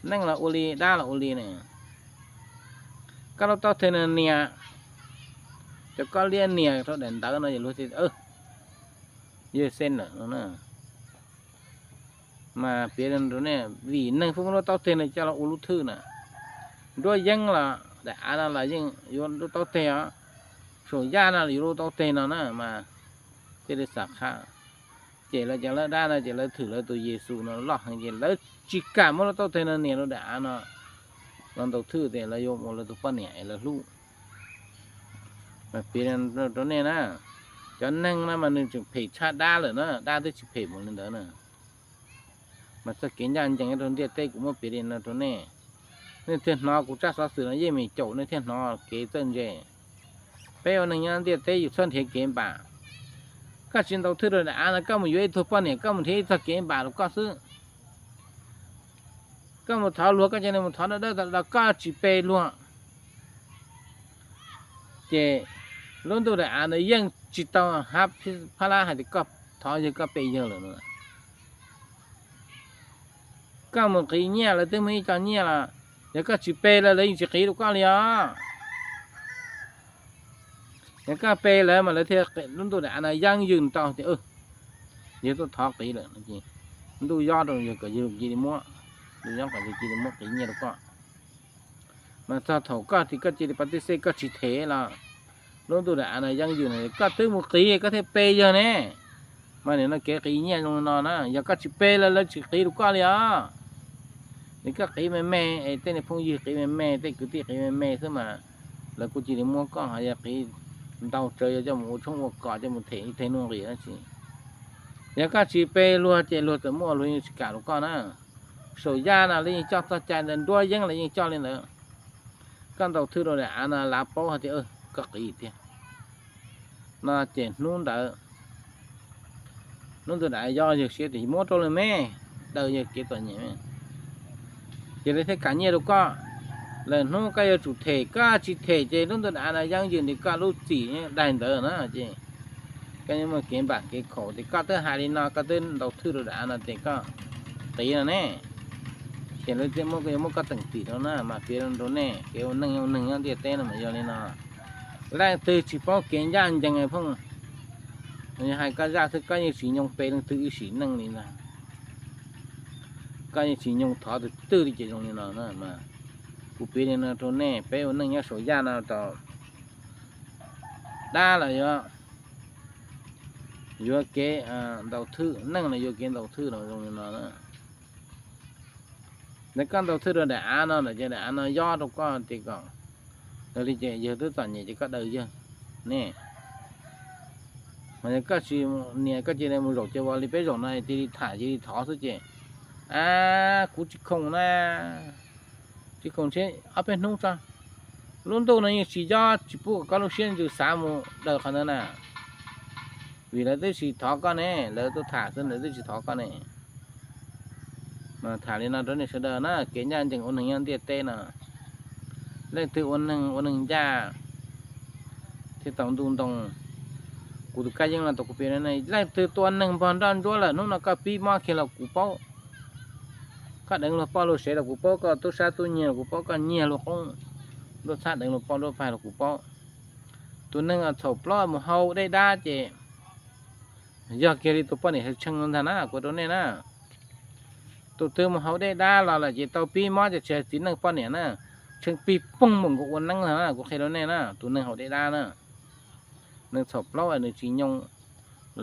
Neeg los ua li, dab los ua li ne. Koj lub taub teg no nias cov kob liab nias rau daim ntawv no luag tias yawg xeeb lawm no. Mas piav rau nej, vim neeg pheej muab lub taub teg no coj los ua lub thwj na. Nruab yeeb los daim av no los yeej yuav lub taub teg os. Saum yaj no los yuav lub taub teg no na mas thiaj li xam qha. Ces lawv cov lawb dab no ces lawv thwm lawv tus Yexus no loj heev ces lawv tsis kam muab lub taub teg no nias rau daim av no los ntaus thwj tias lawv yuav ua lawv tus poj niam es lawv hlub. Mas piav rau nej na, cov neeg no mas nws tseem phem tshaj dab lawm na, dab twb tsis phem mus li ntawd na. Mas txoj kev ncaj ncees rau ntiaj teb kuv muab piav li no rau nej. Nej thiaj hnov kuv tsab xov xwm no yeej meem caum nej thiaj hnov kev txawj ntse. Peb ua neeg nyob ntiaj teb yus txhob nrhiav kev npam. Koj tsis ntaus thwj rau daim av no koj mus yuav ib tug poj niam koj mus nrhiav ib txoj kev npam rau koj xwb. Koj mus thov luag koj cia li mus thov dawb dawb, koj tsis pe luag ces lub ntuj daim av ntawd yeej tsis tau hab phab lab hais tias koj thov yawg koj pe yawg lawm no. Koj mus qiv nyiaj lawv twb muaj ib co nyiaj los yog koj tsis pe lawv, lawv yeej tsis qiv rau koj li os. Yog koj pe lawv mas lawv thiaj, lub ntuj daim av no yeej yws tau tias yawg tuaj thov qiv lawm no ces ntuj yob rau yawg kom yawg cia li muab, ntuj yob kom yawg cia li muab qiv nyiaj rau koj. Mas txog thaum koj tias koj cia li pas tij xej koj tsis them los lub ntuj daim av no yeej yws no koj twb mus qiv koj thiaj pe yawg ne. Mas nim no kev qiv nyiaj zoo li no na, yog koj tsis pe lawv, lawv tsis qiv rau koj li os. Nws koj qiv me me es tej niag phooj ywg qiv me me, tej kwv tij qiv me me xwb mas lawv kuj cia li muab koj, ho yog qiv ntau tsawv yuav coj mus ua tshoob ua kos coj mus them ib teg nuj nqis dab tsi. Yog koj tsis pe luag ces luag txawm muaj luag yeej tsis kam rau koj na. Saum yaj no lawv yeej coj txoj cai ntawd, nruab yeeb los yeej coj li ntawd. Koj ntaus thwj rau daim av no lav paub hais tias koj qiv tiag no ces hnub ntawd lub ntuj daim av yob yawg siab tias muab rau lawm me, daws yawg kev txom nyem me, ces lawv thiaj kam nyiaj rau koj. Lwm hnub koj yuav tsum them, koj tsis them ces lub ntuj daim av no yeej yws nti koj lub txim daig ntawd na ces koj yeej muaj kev npam kev khaum tias koj twb hais li no, koj twb ntaus thwj rau daim av no tias koj qiv no ne, ces lawv thiaj muab, yuav muab koj teem txim rau na. Mas piav rau nej, kev ua neej ua neeg nyob ntiaj teb no mas yog li no. Leej twg tsis paub kev ncaj ncees phooj, yog hais koj zaj xwb koj yeej tsis nyoo pe leej twg ib sim neej li ntag. Koj yeej tsis nyoo thov tus twg li ces zoo li no na mas. Kuv piav li no rau nej, peb ua neej nyob saum yaj no rau dab los yuav, yuav kev ntaus thwj, neej los yuav kev ntaus thwj no zoo li no na. Ntawd koj ntaus thwj rau daim av no ntawd ces daim av no yob rau koj tias kom, yog li ces yawg twb txom nyem ces koj daws yawg ne. Mas yog koj tsis nias koj cia li mus zaum ces ua li peb zaum no cia li tham cia li thov xwb ces, a, kuv tsis khoom na, tsis khoom ntshe ob peb hnub tso. Lub ntuj no yeej tsis yob tsis pub kom koj lub siab ntsws xav mus daws qhov ntawd na. Vim lawv twb tsis thov koj ne, lawv tuaj tham xwb lawv twb tsis thov koj ne. Mas tham li no rau nej sawv daws na, kev ncaj ncees ua neeg nyob ntiaj teb no, leej twg ua neeg ua neeg ncaj thiaj tau ntuj ntoo, Kuv tus kab yeeb no tau kuv piav ne, leej twg tua neeg npog nroj ntsuab lawm hnub no koj pib mob kiag los kuv paub. Koj deev luag poj luag sev los kuv paub, koj tub sab tub nyiag los kuv paub, koj nyiag luag qoob nruab txhab deev luag poj nruab pag los kuv paub. Tus neeg txhaum plaub mus hau dej dab ces yog kiag li tus poj niam tshee no ntag na, kuv rau nej na. Tus twg mus hau dej dab los lawm ces tau pib mob ces tsis hais txiv neej poj niam na, tshee pig poog mus nkaus ua neeb ntag na, kuv qhia rau nej na, tus neeg hau dej dab na. Neeg txhaum plaub nws tsis nyoo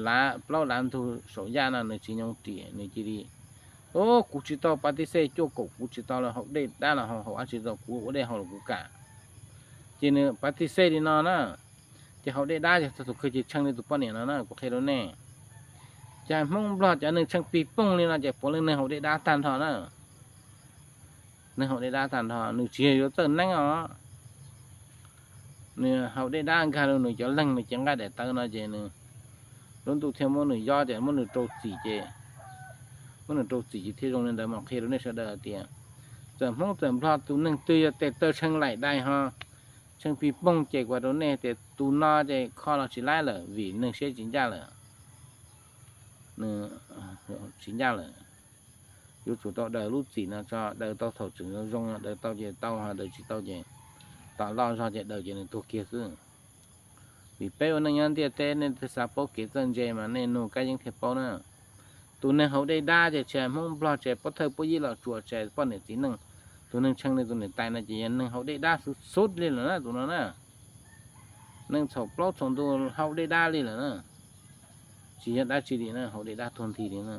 lav plaub lav ntug saum yaj no nws tsis nyoo riam, nws cia li, o, kuv tsis tau pa tij xej cuaj kaum, kuv tsis tau los hau dej dab los hau dab tsis tau, kuv ua dej hau los kuv kam. Ces nws pa tij xej li no na, ces hau dej dab ces txog tus kawg ces tshee li tus poj niam no na, kuv qhia rau nej. Ces Hmoob Nplog cov neeg tshee pig poog li no ces puav leej neeg hau dej dab tag nrho na. Neeg hau dej dab tag nrho, nws tsis yog yuav txawj neeb os. Nws hau dej dab nkag rau nws cov leeg, nws cev nqaij daim tawv no ces nws, lub ntuj thiaj muab nws yob ces muab nws rau txim ces, muab nws rau txim ces thiaj zoo li ntawd mas qhia rau nej sawv daws hais tias txawm Hmoob txawm Nplog tus neeg twg yog tes taw tshee laim dais ho tshee pig poog ces kuv rau nej tias tus no ces kho los tsis laib lawm vim neeg siab tsis ncaj lawm. Tsis ncaj lawm. Yuav tsum tau daws lub txim no tso, daws tau thaum tseem zoo zoo, daws tau ces tau, daws tsis tau ces tom loj zog ces daws ces nws tuag kiag xwb. Vim peb ua neej nyob ntiaj teb nej thiaj xav paub kev txawj ntse mas nej nug kab yeeb thiaj paub na. Tus neeg hau dej dab ces tsis hais Hmoob Nplog, tsis hais pov thawj pub yib los tsuas, tsis hais poj niam txiv neej, tus neeg tshee li tus niam tais no ces yog neeg hau dej dab xub xub li lawm na tus no na. Neeg txhaum plaub txhaum ntug hau dej dab li lawm na. Tsis yog dab tsi li na, hau dej dab tuag nthi li na.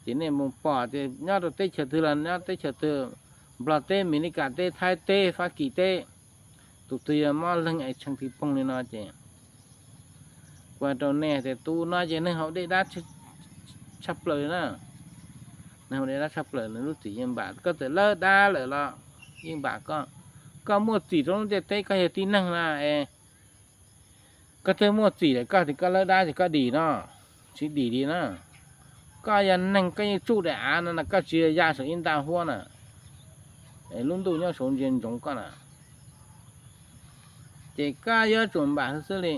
Ces nej mus pom tias nyob rau teb chaws twg los nyob teb chaws twg, Nplog teb, Mes Lis Kas teb, Thaib teb, Fab Kis teb, tus twg yog mob leeg es tshee pig poog li no ces kuv hais rau nej tias tus no ces neeg hau dej dab tshaj plaws li na. Neeg hau dej dab tshaj plaws, nws lub txim yeej npam, koj txawm lawb dab lawm los yeej npam koj. Koj muaj txim rau lub ntiaj teb, koj yog tib neeg na es koj twb muaj txim lawm koj tias koj lawb dab ces koj dim no, tsis dim li na. Koj yog neeg koj yeej tsuj daim av no na, koj tsis ya saum ib nta huab na, lub ntuj nyob saud ntsia ntsoov koj na. Ces koj yuav tsum npam xwb xwb li.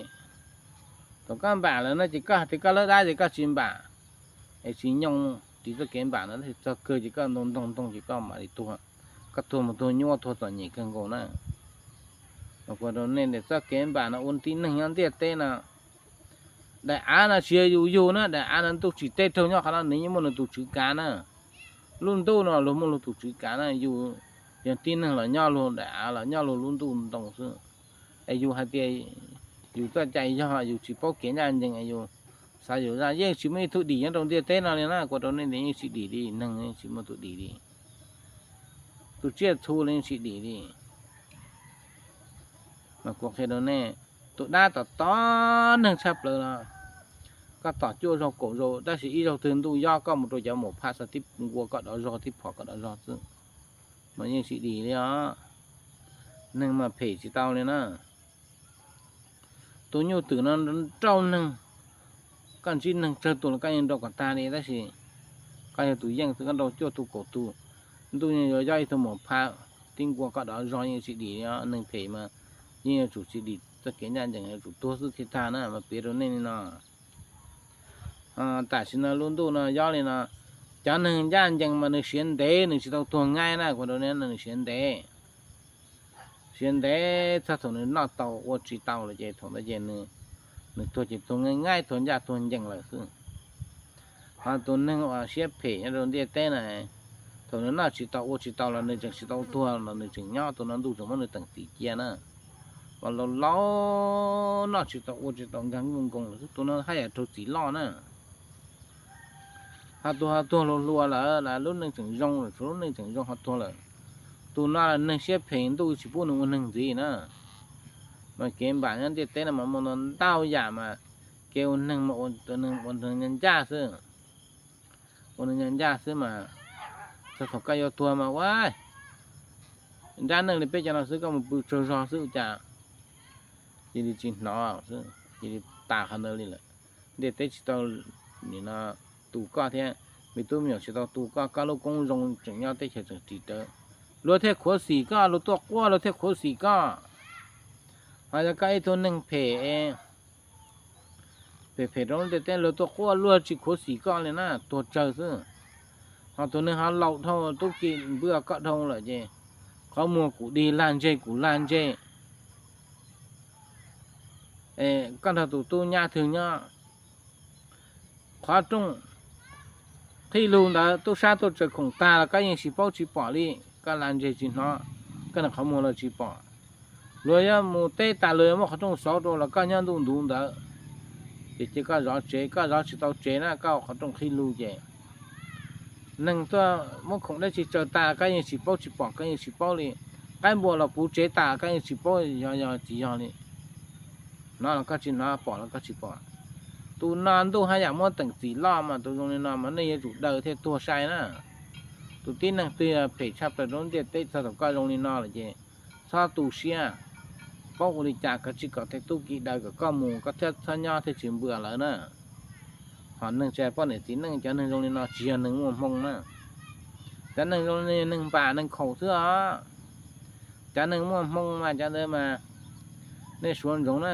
Thaum koj npam lawm no ces koj hais tias koj lawb dab ces koj tsis npam, es tsis nyoo ris txoj kev npam no, tab sis txog kawg ces koj ntoo ntoo ntoo ces koj mam li tuag. Koj tuag mus tuag nyuaj tuag txom nyem kawg nkaus na. Mas kuv rau nej tias txoj kev npam no ua tib neeg nyob ntiaj teb no, daim av no tsis yog yus yug na, daim av no ntuj tsim teb raug nyob qhov no nws yeej muaj nws tus tswv kav na. Lub ntuj no luag muaj luag tus tswv kav na, yus yog tib neeg los nyob luag daim av los nyob luag lub ntuj ntoo xwb. Es yus hais tias yus txoj cai yog yus tsis paub kev ncaj ncees, yus xav yus zaj yeej tsis muaj ib tug dim nyob rau ntiaj teb no li na, kuv rau nej tias yeej tsis dim li, neeg yeej tsis muaj tus dim li. Tus tsiaj txhu los yeej tsis dim li. Mas kuv qhia rau nej, tus dab tom tom neeg tshaj plaws no, koj tom cuaj zaug kaum zaug tab sis ib zaug twg ntuj yob koj mus rau cov maum phaj xa tib nkuas koj dov zog tib phom koj dov zog xwb, mas yeej tsis dim li os. Neeg mas phem tsis tau li na. Tus nyuj twm no nrauj neeg, koj ntsib neeg tsawg tus los koj yeej nrau kom tag li tab sis koj yog tus yeej xwb, koj nrau cuaj tug kaum tug, ntuj yeej yuav yob ib tug maum phaj tib nkuas koj dov zog yeej tsis dim li os. Neeg phem mas yeej yuav tsum tsis dim, txoj kev ncaj ncees yuav tsum tuag xwb thiaj tag na, mas piav rau nej li no. Tam sim no lub ntuj no yob li no, cov neeg ncaj ncees mas nws siav ntev nws tsis tau tuag nqaij na, kuv rau nej, nws siav ntev. Siav ntev txog thaum nws noj tau ua tsis tau lawm ces thaum ntawd ces nws tuag ces tuag nqaij nqaij, tuag ncaj tuag ncees lawm xwb. Ho tus neeg uas siab phem nyob rau ntiaj teb na, thaum nws noj tsis tau ua tsis tau los nws tseem tsis tau tuag los nws tseem nyob, tus no ntuj tseem muab nws teem txim cia na. Mas laus laus noj tsis tau ua tsis tau nkag nkuj nkoos lawm xwb, tus no haj yam raug txim loj na. Ho tus ho tuag hluas hluas lawm, lub neej tseem zoo lawm, tshuav lub neej tseem zoo ho tuag lawm, tus no neeg siab phem ntuj tsis pub nws ua neeg ntxiv na. Mas kev npam nyob ntiaj teb no mas muaj ntau yam mas kev ua neeg mas ua neeg ncaj ncaj xwb. Ua neeg ncaj ncaj xwb mas txog thaum koj yuav tuag mas ua nrab neej li peb cov no xwb, koj mus pw tsaug zog xwb ua cas cia li tsis hnov xwb, cia li tas qhov ntawd li lawm. Ntiaj teb tsis tau nim no tu koj thiab, me tub me nyuam tsis tau tu koj, koj lub koob zoo tseem nyob teb chaws tseem ris rawv, luag thiaj khuv xim koj, luag tuaj quaj luag thiaj khuv xim koj. Ho yog koj ib tug neeg phem es Phem phem rau lub ntiaj teb, luag tuaj quaj luag tsis khuv xim koj li na, tuag tsawg xwb. Ho tus neeg ho laus dhau tub ki npwj koj dhau lawm ces qhov muag kuv dig lag ntseg kuv lag ntseg, koj nrog tus tub nyab twg nyob. Qhov rooj qhib lug ntawd tub sab tuaj tsaws khoom tag los koj yeej tsis paub tsis pom li, koj lag ntseg tsis hnov, koj niag qhov muag los tsis pom. Luag yuav mus teb tas luag yuav muab qhov rooj xauv rau los koj nyob ntuj ntuv ntawd, ces cia koj zov tsev, koj zov tsis tau tsev na koj qhov rooj qhib lug ces neeg tuaj muab khoom dab tsi tsaws tas koj yeej tsis paub tsis pom, koj yeej tsis paub li. Qaib npua los puv tsev tas koj yeej tsis paub yog yog tsis yog li. Hnov los koj tsis hnov, pom los koj tsis pom. Tus no ntuj haj yam muab teem txim loj mas tus zoo li no mas nej yuav tsum daws thiaj tuag sai na. Tus tib neeg twg phem tshaj plaws rau lub ntiaj teb txog thaum koj zoo li no lawm ces txhob tu siab. Paub ua li cas koj tsis kom tej tub ki daws kom koj mus, koj thiaj txhob nyob thiaj tsis npwam lawv na. Ho neeg tsis hais poj niam txiv neej, cov neeg zoo li no tsis yog neeg muaj hmoo na. Cov neeg zoo li no neeg npam neeg khaum xwb os. Cov neeg muaj hmoo mas cov ntawd mas nej suav ntsoov na,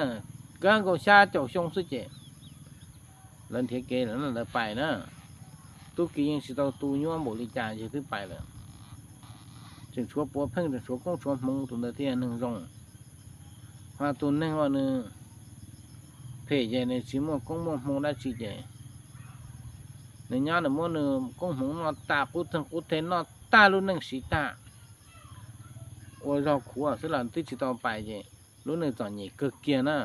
kawg nkaus xya caum xyoo xwb ces lawv nrhiav kev lawm na, lawv pais na. Tub ki yeej tsis tau tu nyuaj npaum li cas yawg twb pais lawm. Tseem tshuav puav pheej, tseem tshuav koob tshuav hmoov, tus ntawd thiaj yog neeg zoo. Ho tus neeg uas nws phem ces nws tsis muaj koob muaj hmoov dab tsi ces nws nyob nws muab nws koob hmoov noj tag, qub theej qub the noj tag lub neej siv tag, ua zog khuav xwb los twb tsis tau pais ces lub neej txom nyem kawg kiag na.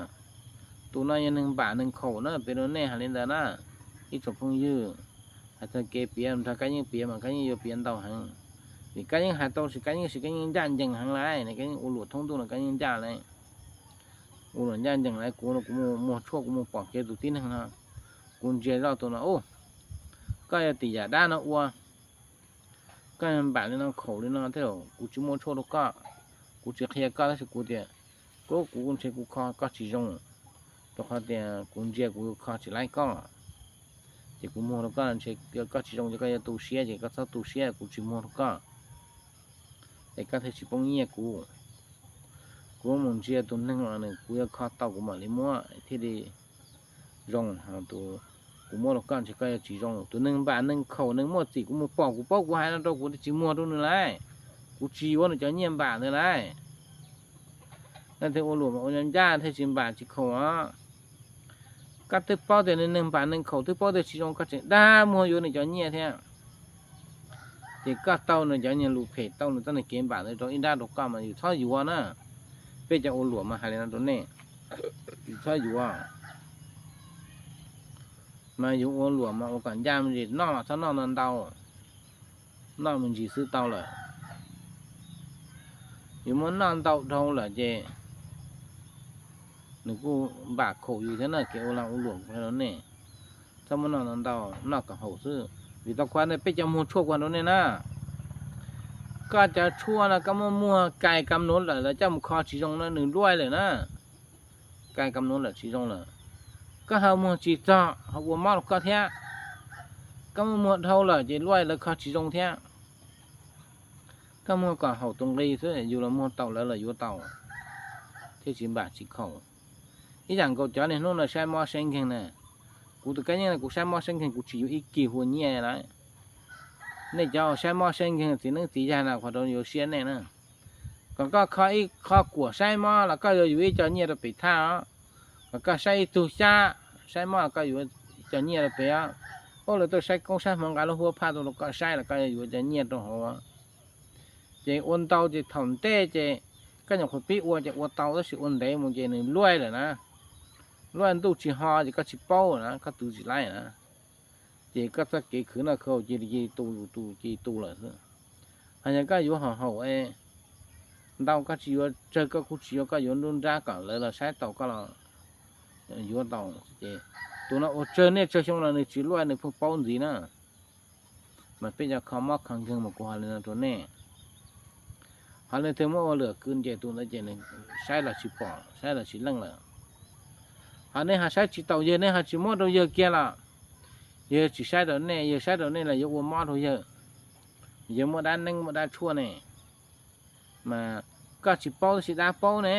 Tus no yog neeg npam neeg khaum na, peb rau nej hais li ntawd na. Ib tsoom phooj ywg, hais txog kev piav nrog koj yeej piav mas koj yeej yuav piav ntau heev, vim koj yeej hais tau tsis, koj yeej tsis, koj yeej ncaj ncees heev lawm, koj yeej ua luam thoob ntuj no koj yeej ncaj lawm. Ua luam ncaj ncees lawm, kuv no kuv muag tshuaj kuv mus pom kev tus tib neeg no, kuv ntsia zoj tus no, koj yog tim yam dab no ua, koj npam li no khaum li no thiab, kuv tsis muag tshuaj rau koj, kuv tsis qhia koj tab sis kuv tias, kuv kuv ntshe kuv kho koj tsis zoo, rau qhov tias kuv ntsia kuv kho tsis laib koj, ces kuv muag rau koj ntshe koj tsis zoo ces koj yuav tu siab ces koj txhob tu siab, kuv tsis muag rau koj, es koj thiaj tsis poob nyiaj kuv. Kuv mus ntsia tus neeg uas nws kuv yuav kho tau kuv mam li muab thiaj li zoo. Tus kuv muab rau koj ntshe koj yuav tsis zoo. Tus neeg npam neeg khaum neeg muaj txim kuv mus pom kuv paub kuv hais no rau kuv thiaj tsis muag rau nws lauj. Kuv tsis yuav nws cov nyiaj npam ntawd lauj. Leej twg ua luam mas ua ncaj thiaj tsis npam tsis khaum os. Koj twb paub tias nws neeg npam neeg khaum, twb paub tias tsis zoo koj tseem dag muag yuav nws cov nyiaj thiab. Ces koj tau nws cov nyiaj lus phem, tau nws txoj niag kev npam ntawd rau ib nrab rau koj mas yus txhob yuav na. Peb cov ua luam mas hais li no rau nej, yus txhob yuav. Mas yus ua luam mas ua kom ncaj me ntsis, noj los txhob noj ntau ntau, noj me ntsis xwb tau lawm. Yus muab noj ntau dhau lawm ces nws kuj npam khaum yus thiab na. Kev ua lag ua luam kuv hais rau nej, txhob muab noj ntau ntau, noj kom haum xwb. Vim tau kuv hais peb cov muag tshuaj kuv hais rau nej na, koj cov tshuaj no koj muab muag kais kam nuv lawm, lawv coj mus kho tsis zoo na, nws luaj lawm na. Kais kam nuv lawm tsis zoo lawm, koj ho muag tsis txog ho ua mob rau koj thiab. Koj muab muag dhau lawm ces luaj lawv kho tsis zoo thiab. Koj muag kom haum tus nqi xwb, yus los muag tau lawv los yuav tau, thiaj tsis npam tsis khaum. Ib yam nkaus cov niaj hnub no saib mob saib nkeeg na, kuv tus kab yeej no kuv saib mob saib nkeeg kuv tsis yuav ib kis hua nyiaj lawm. Nej cov saib mob saib nkeeg txiv neeb txiv yaig no qhov rau yuav siab nej na. Kom koj kho ib qho kuam saib mob los koj yuav yuav ib co nyiaj rau pem thaj os. Kom koj saib ib tug xyab saib mob los koj yuav ib co nyiaj rau pem os. Ua lawv tuaj saib koob saib hmoov nqa lub huab phaj tuaj rau koj saib los koj yuav yuav co nyiaj rau hauv. Ces ua ntau ces thaum ntej ces koj nyuam qhuav pib ua ces ua tau tab sis ua ntev mus ces nws luaj lawm na. Luaj ntuj tsis ho ces koj tsis paub na, koj twv tsis laib na. Ces koj txoj kev khwv noj khwv haus cia li tu, tu cia li tu lawm xwb. Hos yog koj yuav haum haum ntau, koj tsis yuav tsawg koj kuj tsis yuav, koj yuav nruab nrab kom lawv los saib tau koj los yuav tau. Ces tus no ua tsawg niaj tsawg xyoo los nws tsis luaj, nws pheej paub ntxiv na. Mas peb cov kho mob kho nkeeg mas kuv hais li no rau nej. Ho leej twg muab ua luam kwv nce tus ntawd ces nws saib los tsis pom, saib los tsis leej lawm. Ho nej ho saib tsis taus yawg, nej ho tsis muab rau yawg kiag los yawg tsis saib rau nej, yawg saib rau nej los yuav ua mob rau yawg, yawg muaj dab neeb muaj dab tshuaj ne. Mas koj tsis paub tab sis dab paub ne.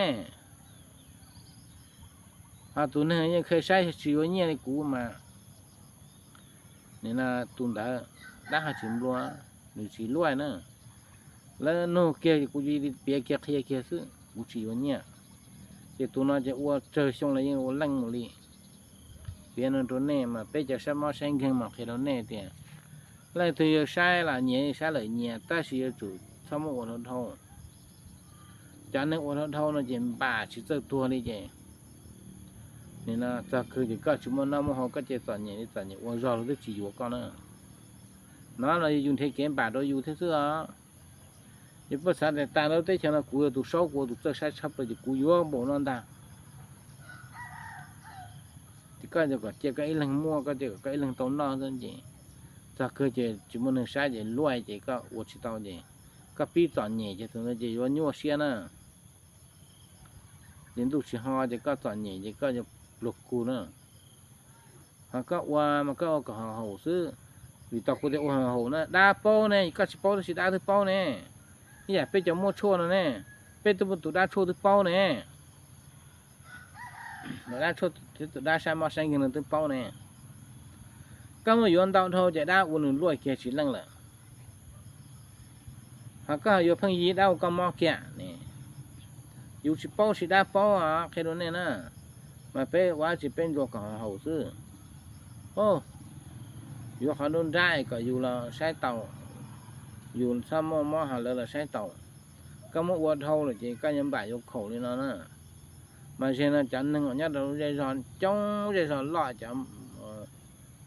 Ho tus neeg yeej kheev saib tsis yuav nyiaj li kuv mas, nim no tus ntawd dab ho tsis nplua, nws tsis luaj na. Lawv nug kiag kuv piav kiag qhia kiag xwb, kuv tsis yuav nyiaj. Ces tus no ces ua tsawg xyoo los yeej ua leej mus li. Piav no rau nej mas peb cov saib mob saib nkeeg mas qhia rau nej tias, leej twg yuav saib los nyias saib lawm nyias, tab sis yuav tsum txhob muab ua dhau dhau. Cov neeg ua dhau dhau no ces npam tsis txawj tuag li ces, nim no txog kawg ces koj tsis muaj noj muaj haus, koj cia txom nyem li txom nyem ua zog los twb tsis yuav koj na. No los yus nrhiav kev npam rau yus thiab xwb os. Yus puas xav tias tag nrho teb chaws no kuv yog tus saub, kuv yog tus txawj saib tshaj plaws ces kuv yuav npaum no ntag. Ces koj yuav kom cia koj ib leeg muaj, koj cia kom koj ib leeg tau noj xwb ces, txog kawg ces tsis muaj neeg saib ces luaj ces koj ua tsis tau ces, koj pib txom nyem ces tus ntawd ces yuav nyuaj siab na. Ces ntuj tsis ho ces koj txom nyem ces koj yuav pluag kuv na. Ho koj ua mas koj ua kom haum xwb, vim tau kuv tias ua haum na, dab paub ne, koj tsis paub tab sis dab twb paub ne. Ib yam peb cov muaj tshuaj no ne, peb twb muaj tus dab tshuaj twb paub ne. Dab tshuaj thiab tus dab saib mob saib nkeeg no twb paub ne. Koj muab yuav ntau dhau ces dab ua nws luaj kiag tsis leej lawm. Ho koj yuav pheej yig dab ua koj mob kiag ne. Yus tsis paub sis dab paub os, qhia rau nej na. Mas peb ua dab tsi peb ntsuas kom haum xwb. Yuav qhov nruab nrab es kom yus los saib taus, yus txhob muaj mob ho lawv los saib taus. Koj muab ua dhau lawm ces koj yuav npam yuav khaum li no na. Mas zeg no cov neeg uas nyob rau lub zej zog coob, zej zog loj, cov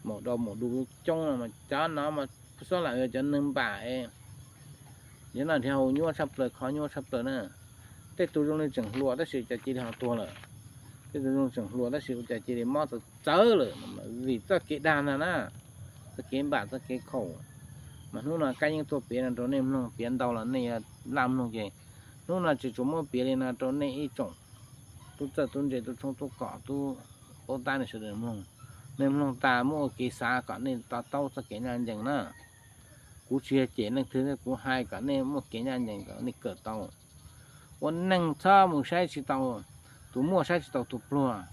maum dau maum du coob no mas cov no mas xob lam yog cov neeg npam es, yog no nrhiav haus nyuaj tshaj plaws, kho nyuaj tshaj plaws na. Tej tus zoo li tseem hluas tab sis cas cia li ho tuag lawm. Tej tus zoo tseem hluas tab sis ua cas cia li mob txawv txawv lawm, vim txoj kev dag ntag na, txoj kev npam txoj kev khaum. Mas hnub no Kab Yeeb tuaj piav no rau nej mloog, piav ntau los nej yuav laj mloog ces hnub no tsis tsuas muab piav li no rau nej ib tsoom tub txawj tub ntse tub tshoob tub kos tub paub tab nej sawv daws mloog. Nej mloog tas muab ua kev xav kom nej to taub txoj kev ncaj ncees na. Kuv tsis yog cem leej twg, kuv hais kom nej muaj kev ncaj ncees kom nej kawm tau. Ua neej txhob mus saib tsis taus tus muaj, saib tsis taus tus pluag.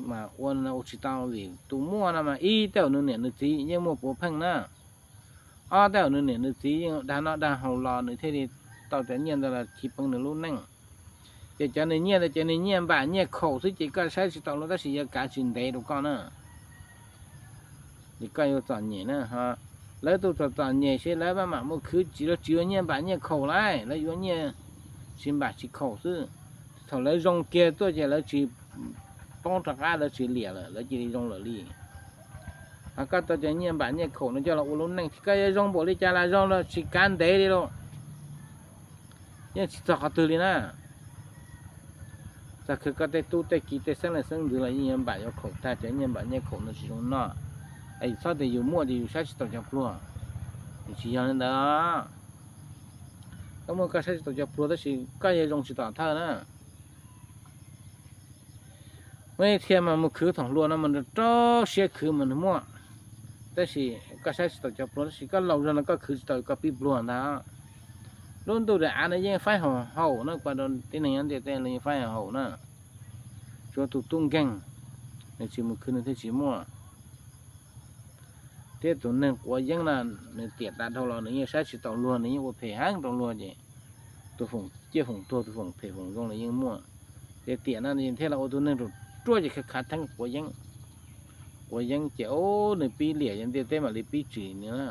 Mas ua ua tsis tau vim tus muaj no mas ib, tej zaum nws niam nws txiv yeej muaj puav pheej na. Ob, tej zaum nws niam nws txiv yeej dag noj dag haus los nws thiaj li tau cov nyiaj ntawd los chiv pee nws lub neej. Ces cov nws nyiaj ntawd ces nws nyiaj npam nyiaj khaum xwb ces koj saib tsis taus luag tab sis yuav kav tsis ntev rau koj na. Ces koj yuav txom nyem na. Lawv tus txom txom nyem seb lawv maj mam mus khwv tsis, lawv tsis yuav nyiaj npam nyiaj khaum lauj, lawv yuav nyiaj tsis npam tsis khaum xwb. Thaum lawv zoo kiag tuaj ces lawv tsis poob rov qab, lawv tsis liam lawm, lawv cia li zoo lawm li. Ho koj tau cov nyiaj npam nyiaj khaum no coj los ua lub neej, koj yuav zoo npaum li cas los zoo los tsis kav ntev li lauj, yeej tsis txog qhov twg li na. Txog kawg koj tej tub tej ki tej xeeb leej xeeb ntxwv los yeej yuav npam yuav khaum tag, cov nyiaj npam nyiaj khaum no tsis zoo noj. Es yus txhob tias yus muaj ces yus saib tsis taus cov pluag, yus tsis yog li ntawd. Koj muaj koj saib tsis taus cov pluag tab sis koj yuav zoo tsis tom thawj na. Muaj ib txhia mas mus khwv thaum hluas no mas nrov rau siab khwv mas nws muaj, tab sis koj saib tsis taus cov pluag tab sis koj laus zog no koj khwv tsis tau koj pib pluag ntag. Lub ntuj daim av no yeej faib haum haum na, kuv rau tib neeg nyob ntiaj teb los yeej faib haum haum na. Tsuav tus tub nkeeg, nws tsis mus khwv nws thiaj tsis muaj. Thiab tus neeg quav yeeb no, nws tiam tas dhau los nws yeej saib tsis taus luag, nws yeej ua phem heev rau luag ces tus foom ciaj foom tuag, tus foom phem foom zoo los yeej muaj. Ces tiam no thiaj los ua tus neeg ruam ruaj ces khav khav theeb quav yeeb. Quav yeeb ces nws pib liam, yog ntiaj teb mam li pib tsim nws na.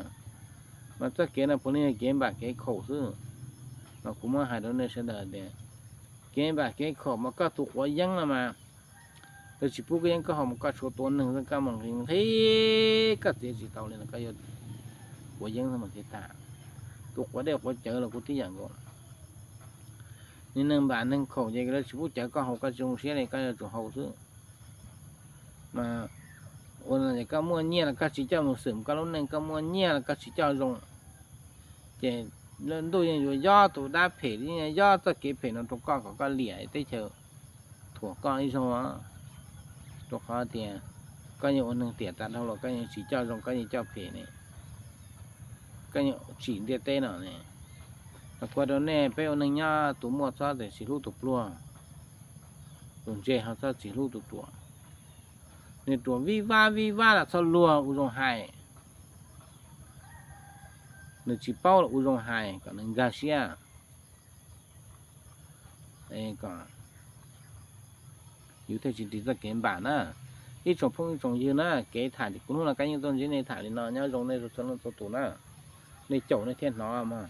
Mas txoj kev no puav leej yog kev npam kev khaum xwb. Mas kuv muab hais rau nej sawv daws tias kev npam kev khaum mas koj tus quav yeeb no mas lawv tsis pub koj yeeb koj haus mas koj tshuav tua neeg xwb, koj mus nqhis nqhis koj txiav tsis tau li no koj yuav quav yeeb xwb mas thiaj tag. Tus quav dej quav cawv los kuj tib yam nkaus. Neeg npam neeg khaum ces lawv tsis pub cawv koj haus koj tsis zoo siab li koj yuav tsum haus xwb. Mas ua no ces koj muaj nyiaj los koj tsis coj mus xwm koj lub neej, koj muaj nyiaj los koj tsis coj zoo, ces ntuj yeej yuav yob tus dab phem, yeej yob txoj kev phem no rau koj kom koj liam teb chaws thuam koj ib zaug. Rau qhov tias koj yeej ua neeg tiam tas dhau los koj yeej tsis coj zoo, koj yeej coj phem ne, koj yeej tsim ntiaj teb no ne. Mas kuv rau nej peb ua neeg nyob tus muaj txhob tias tsis hlub tus pluag. Tus ntse ho txhob tsis hlub tus ruam. Nws ruam vij vab vij vab los txhob luag, ua zoo hais. Nws tsis paub los ua zoo hais kom nws nkag siab, kom yus thiaj tsis ris txoj kev npam na. Ib tsoom phooj ib tsoom ywg na, kev tham ces kuv hnub no Kab Yeej tuaj ntsib nej tham li no, nyob zoo nej txhua leej txhua tus na. Nej caum nej thiaj hnov mog.